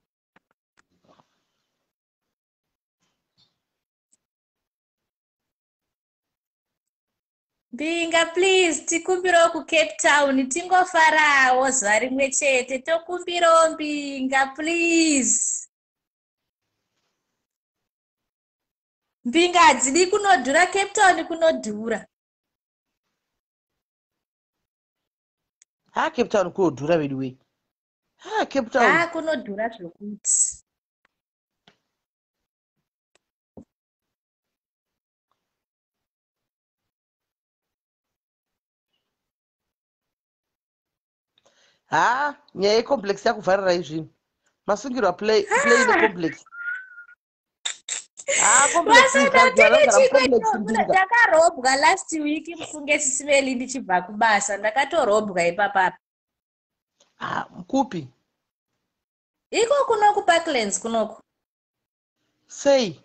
Mbinga please tikumbirawo kuCape Town tingofarawo zuva rimwe chete tokumbirawo mbinga please. Mbinga hadzidi kunodhura Cape Town kunodhura.
Ha Cape Town kunodhura vedu wee. Ha Cape Town.
Ha kunodhura zvokuti.
Ha nyaya yecomplex yakuvharirai zvinhu. Masungirwa play play necomplex. Ha complex
Vasana
vanogara mucomplex mbinga.
Ndakarobwa last week mufunge Sisi Meli ndichibva kubasa ndakatorobwa ipapapa.
Ha kupi?
Iko kunoku Parklands kunoku.
Sei?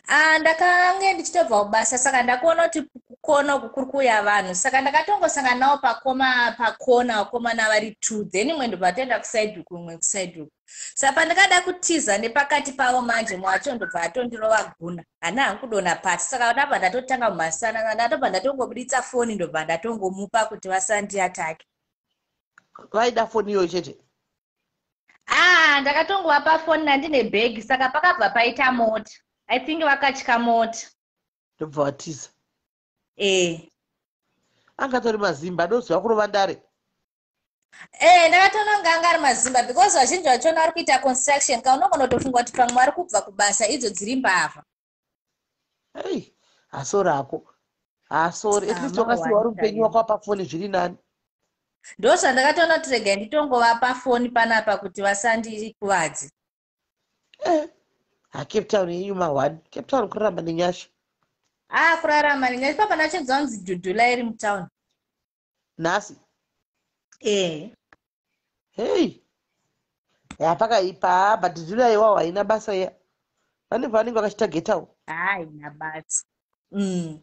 Ah, ndakange ndichitobva kubasa saka ndakuona kuti kukona uku kuri kuuya vanhu saka ndakatongosangana navo pakoma pakona vakomana vari two then imwe ndobva toenda kusaidhi uku imwe kusaidhi uku saka pandakada kutiza nepakati pavo manje mumwe wacho ndobva atondirova guna hana hangu kudonha pasi saka ndabva ndatotanga kumhasana ndatobva ndatongobuditsa foni ndobva ndatongomupa kuti vasandiatake.
Vaida foni iyoyo chete.
Ah, ndakatongovapa foni nandine bhegi saka pakabva paita mota. I think vakatya mota.
Ndobva vatiza.
Eh.
Angatori mazimba anoziva kurova ndare.
Eh, ndakatoona kunge anga ari mazimba because vazhinji vachona vari kuita construction ka unogona kutofunga kuti pamwe vari kubva kubasa idzo dziri mbavha.
Ei, hasori hako. Hasori, at
Ah,
least wakasiwa uri
mawani
mupenyu
chaiwo.
wakavapa foni zviri nani.
Ndozvandakatoona kuti regai nditongovapa foni panapa kuti vasandikuvadze.
Eh. Ha Cape Town yenyu mahwani. Cape Town kurarama nenyasha.
Ah, kurarama nenyasha papa ndachinzwa kunzi dhudhula iri mutown.
Nhasi.
Eh.
Hey. Ya pakaipa, but dhudhula iwawo haina basa iya. Vane vanenge vakachitagetawo.
Haina basa.
Eh.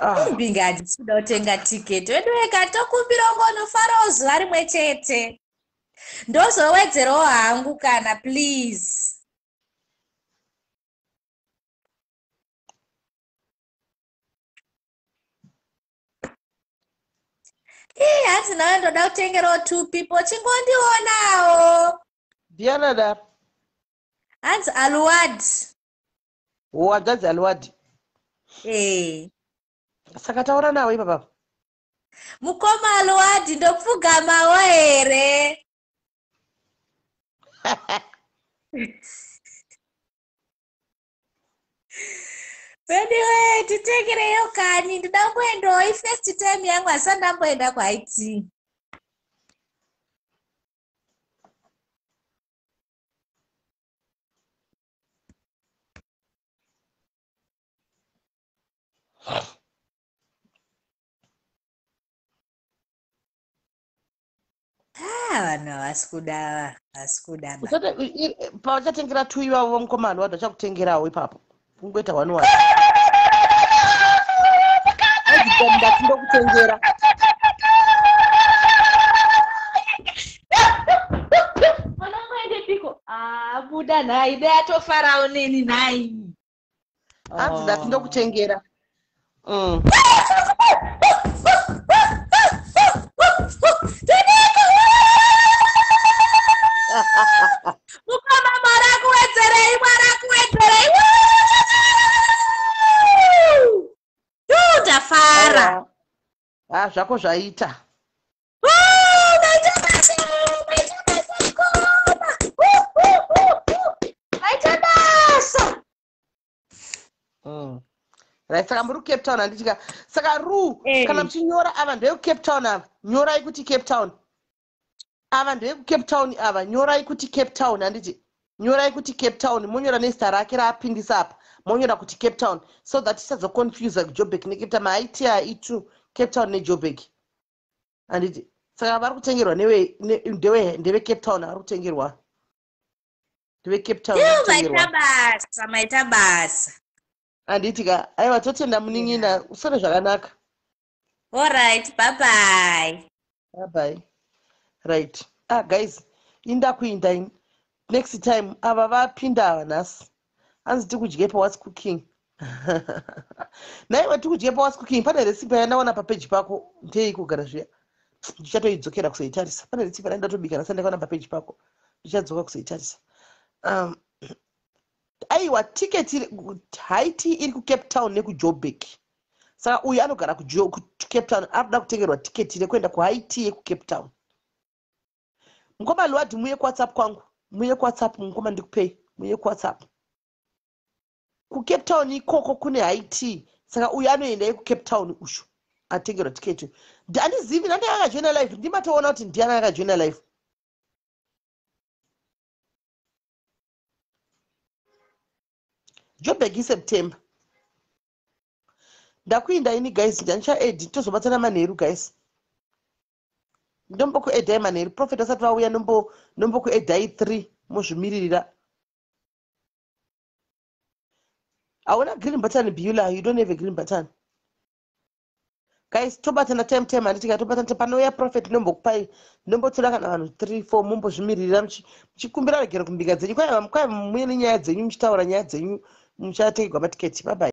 Ah.
Mbinga handisi kuda kutenga tiketi. Wedu wega tokumbira ungonofarawo zuva rimwe chete. Ndozowedzerawo hangu kana please. Ii hanzi nawe ndoda kutengerawo two people chingondionawo.
Ndiani adaro?
Hanzi Aluwadi.
Oh, hanzvadzi Aluwadi.
Eh.
Saka taura nawo ipapa.
Mukoma Aluwadi ndopfugamawo here? Anyway, titengereyo kani ndoda kumboendawo ifirst time yangu asi ndamboenda kuIT. Vanhu havasi kuda, havasi kuda ba.
Usati pavachatengera two ivavo mukomana wadu vachakutengerawo ipapo. Kungoita one one. Ndati ndokutengera.
Munongoendepiko? Ah, buda nhai, dai atofarawo neni nhai.
Hanzi ndati ndokutengera.
Mukoma, Mwari akuwedzerei, Mwari akuwedzerei. Yu, ndafara.
Aiwa. Ah, zvako zvaita.
Maita basa, maita basa mukoma. Maita basa.
Right, saka muri kuCape Town handitika? Saka ru kana muchinyora, ava ndevekuCape Town ava, nyorai kuti Cape Town. Ava ndevekuCape Town ava, nyorai kuti Cape Town handiti? Nyorai kuti Cape Town, monyora nezita rake raapindisa apa, monyora kuti Cape Town so that tisazoconfusa Joburg neCape Town. Maiti i2 Cape Town neJoburg handiti? Saka vari kutengerwa ndeve Cape Town, vari kutengerwa ndeve Cape Town.
Yu,
Vari kutengerwa.
Maita basa, maita basa.
Handiti ka? Aiwa, totenda munin'ina, usore zvakanaka.
Alright, bye bye.
Bye bye. Right, ah guys, inda kuinda ini next time. Ava vapinda ava nhasi, hanzi tikudye pawhat's cooking. Naiwe tikudye pawhat's cooking. Pane recipe yandaona papeji pako, ndei kugara zviya, ndichatoidzokera kuzoitarisa. Pane recipe yandatobika nhasi ndakaona papeji pako, ndichadzoka kuzoitarisa. Aiwa, tiketi haiti iri kuCape Town nekuJoburg. Saka uyu anogara kuCape Town, ari kuda kutengerwa tiketi rekuenda kuHigh Tea yekuCape Town. Mukoma Lwadi, muye kuWhatsApp kwangu, muye kuWhatsApp mukoma, ndikupei, muye kuWhatsApp. KuCape Town ikoko kune high tea, saka uyu anoenda yekuCape Town ushu atengerwa tiketi. Handizivi nandi akajoina live, ndimatoona kuti ndiani akajoina live. Joburg iSeptember. Ndakuinda ini guys, ndandichaedi, tozobatsana manheru guys. Ndombokuedhai manheru, prophet asati vauya, ndombokuedhai 3 mozvimiririra. Hauna green button, Beulah, you don't have a green button. Guys, tobatana time time handiti? Tobatana panouya prophet, ndombokupai, ndombotora kana vanhu 3 4, mumbozvimiririra muchikumbira regero kumbika dzenyu. Kwai muine nyaya dzenyu, muchitaura nyaya dzenyu, muchatengerwa matiketi. Bye bye.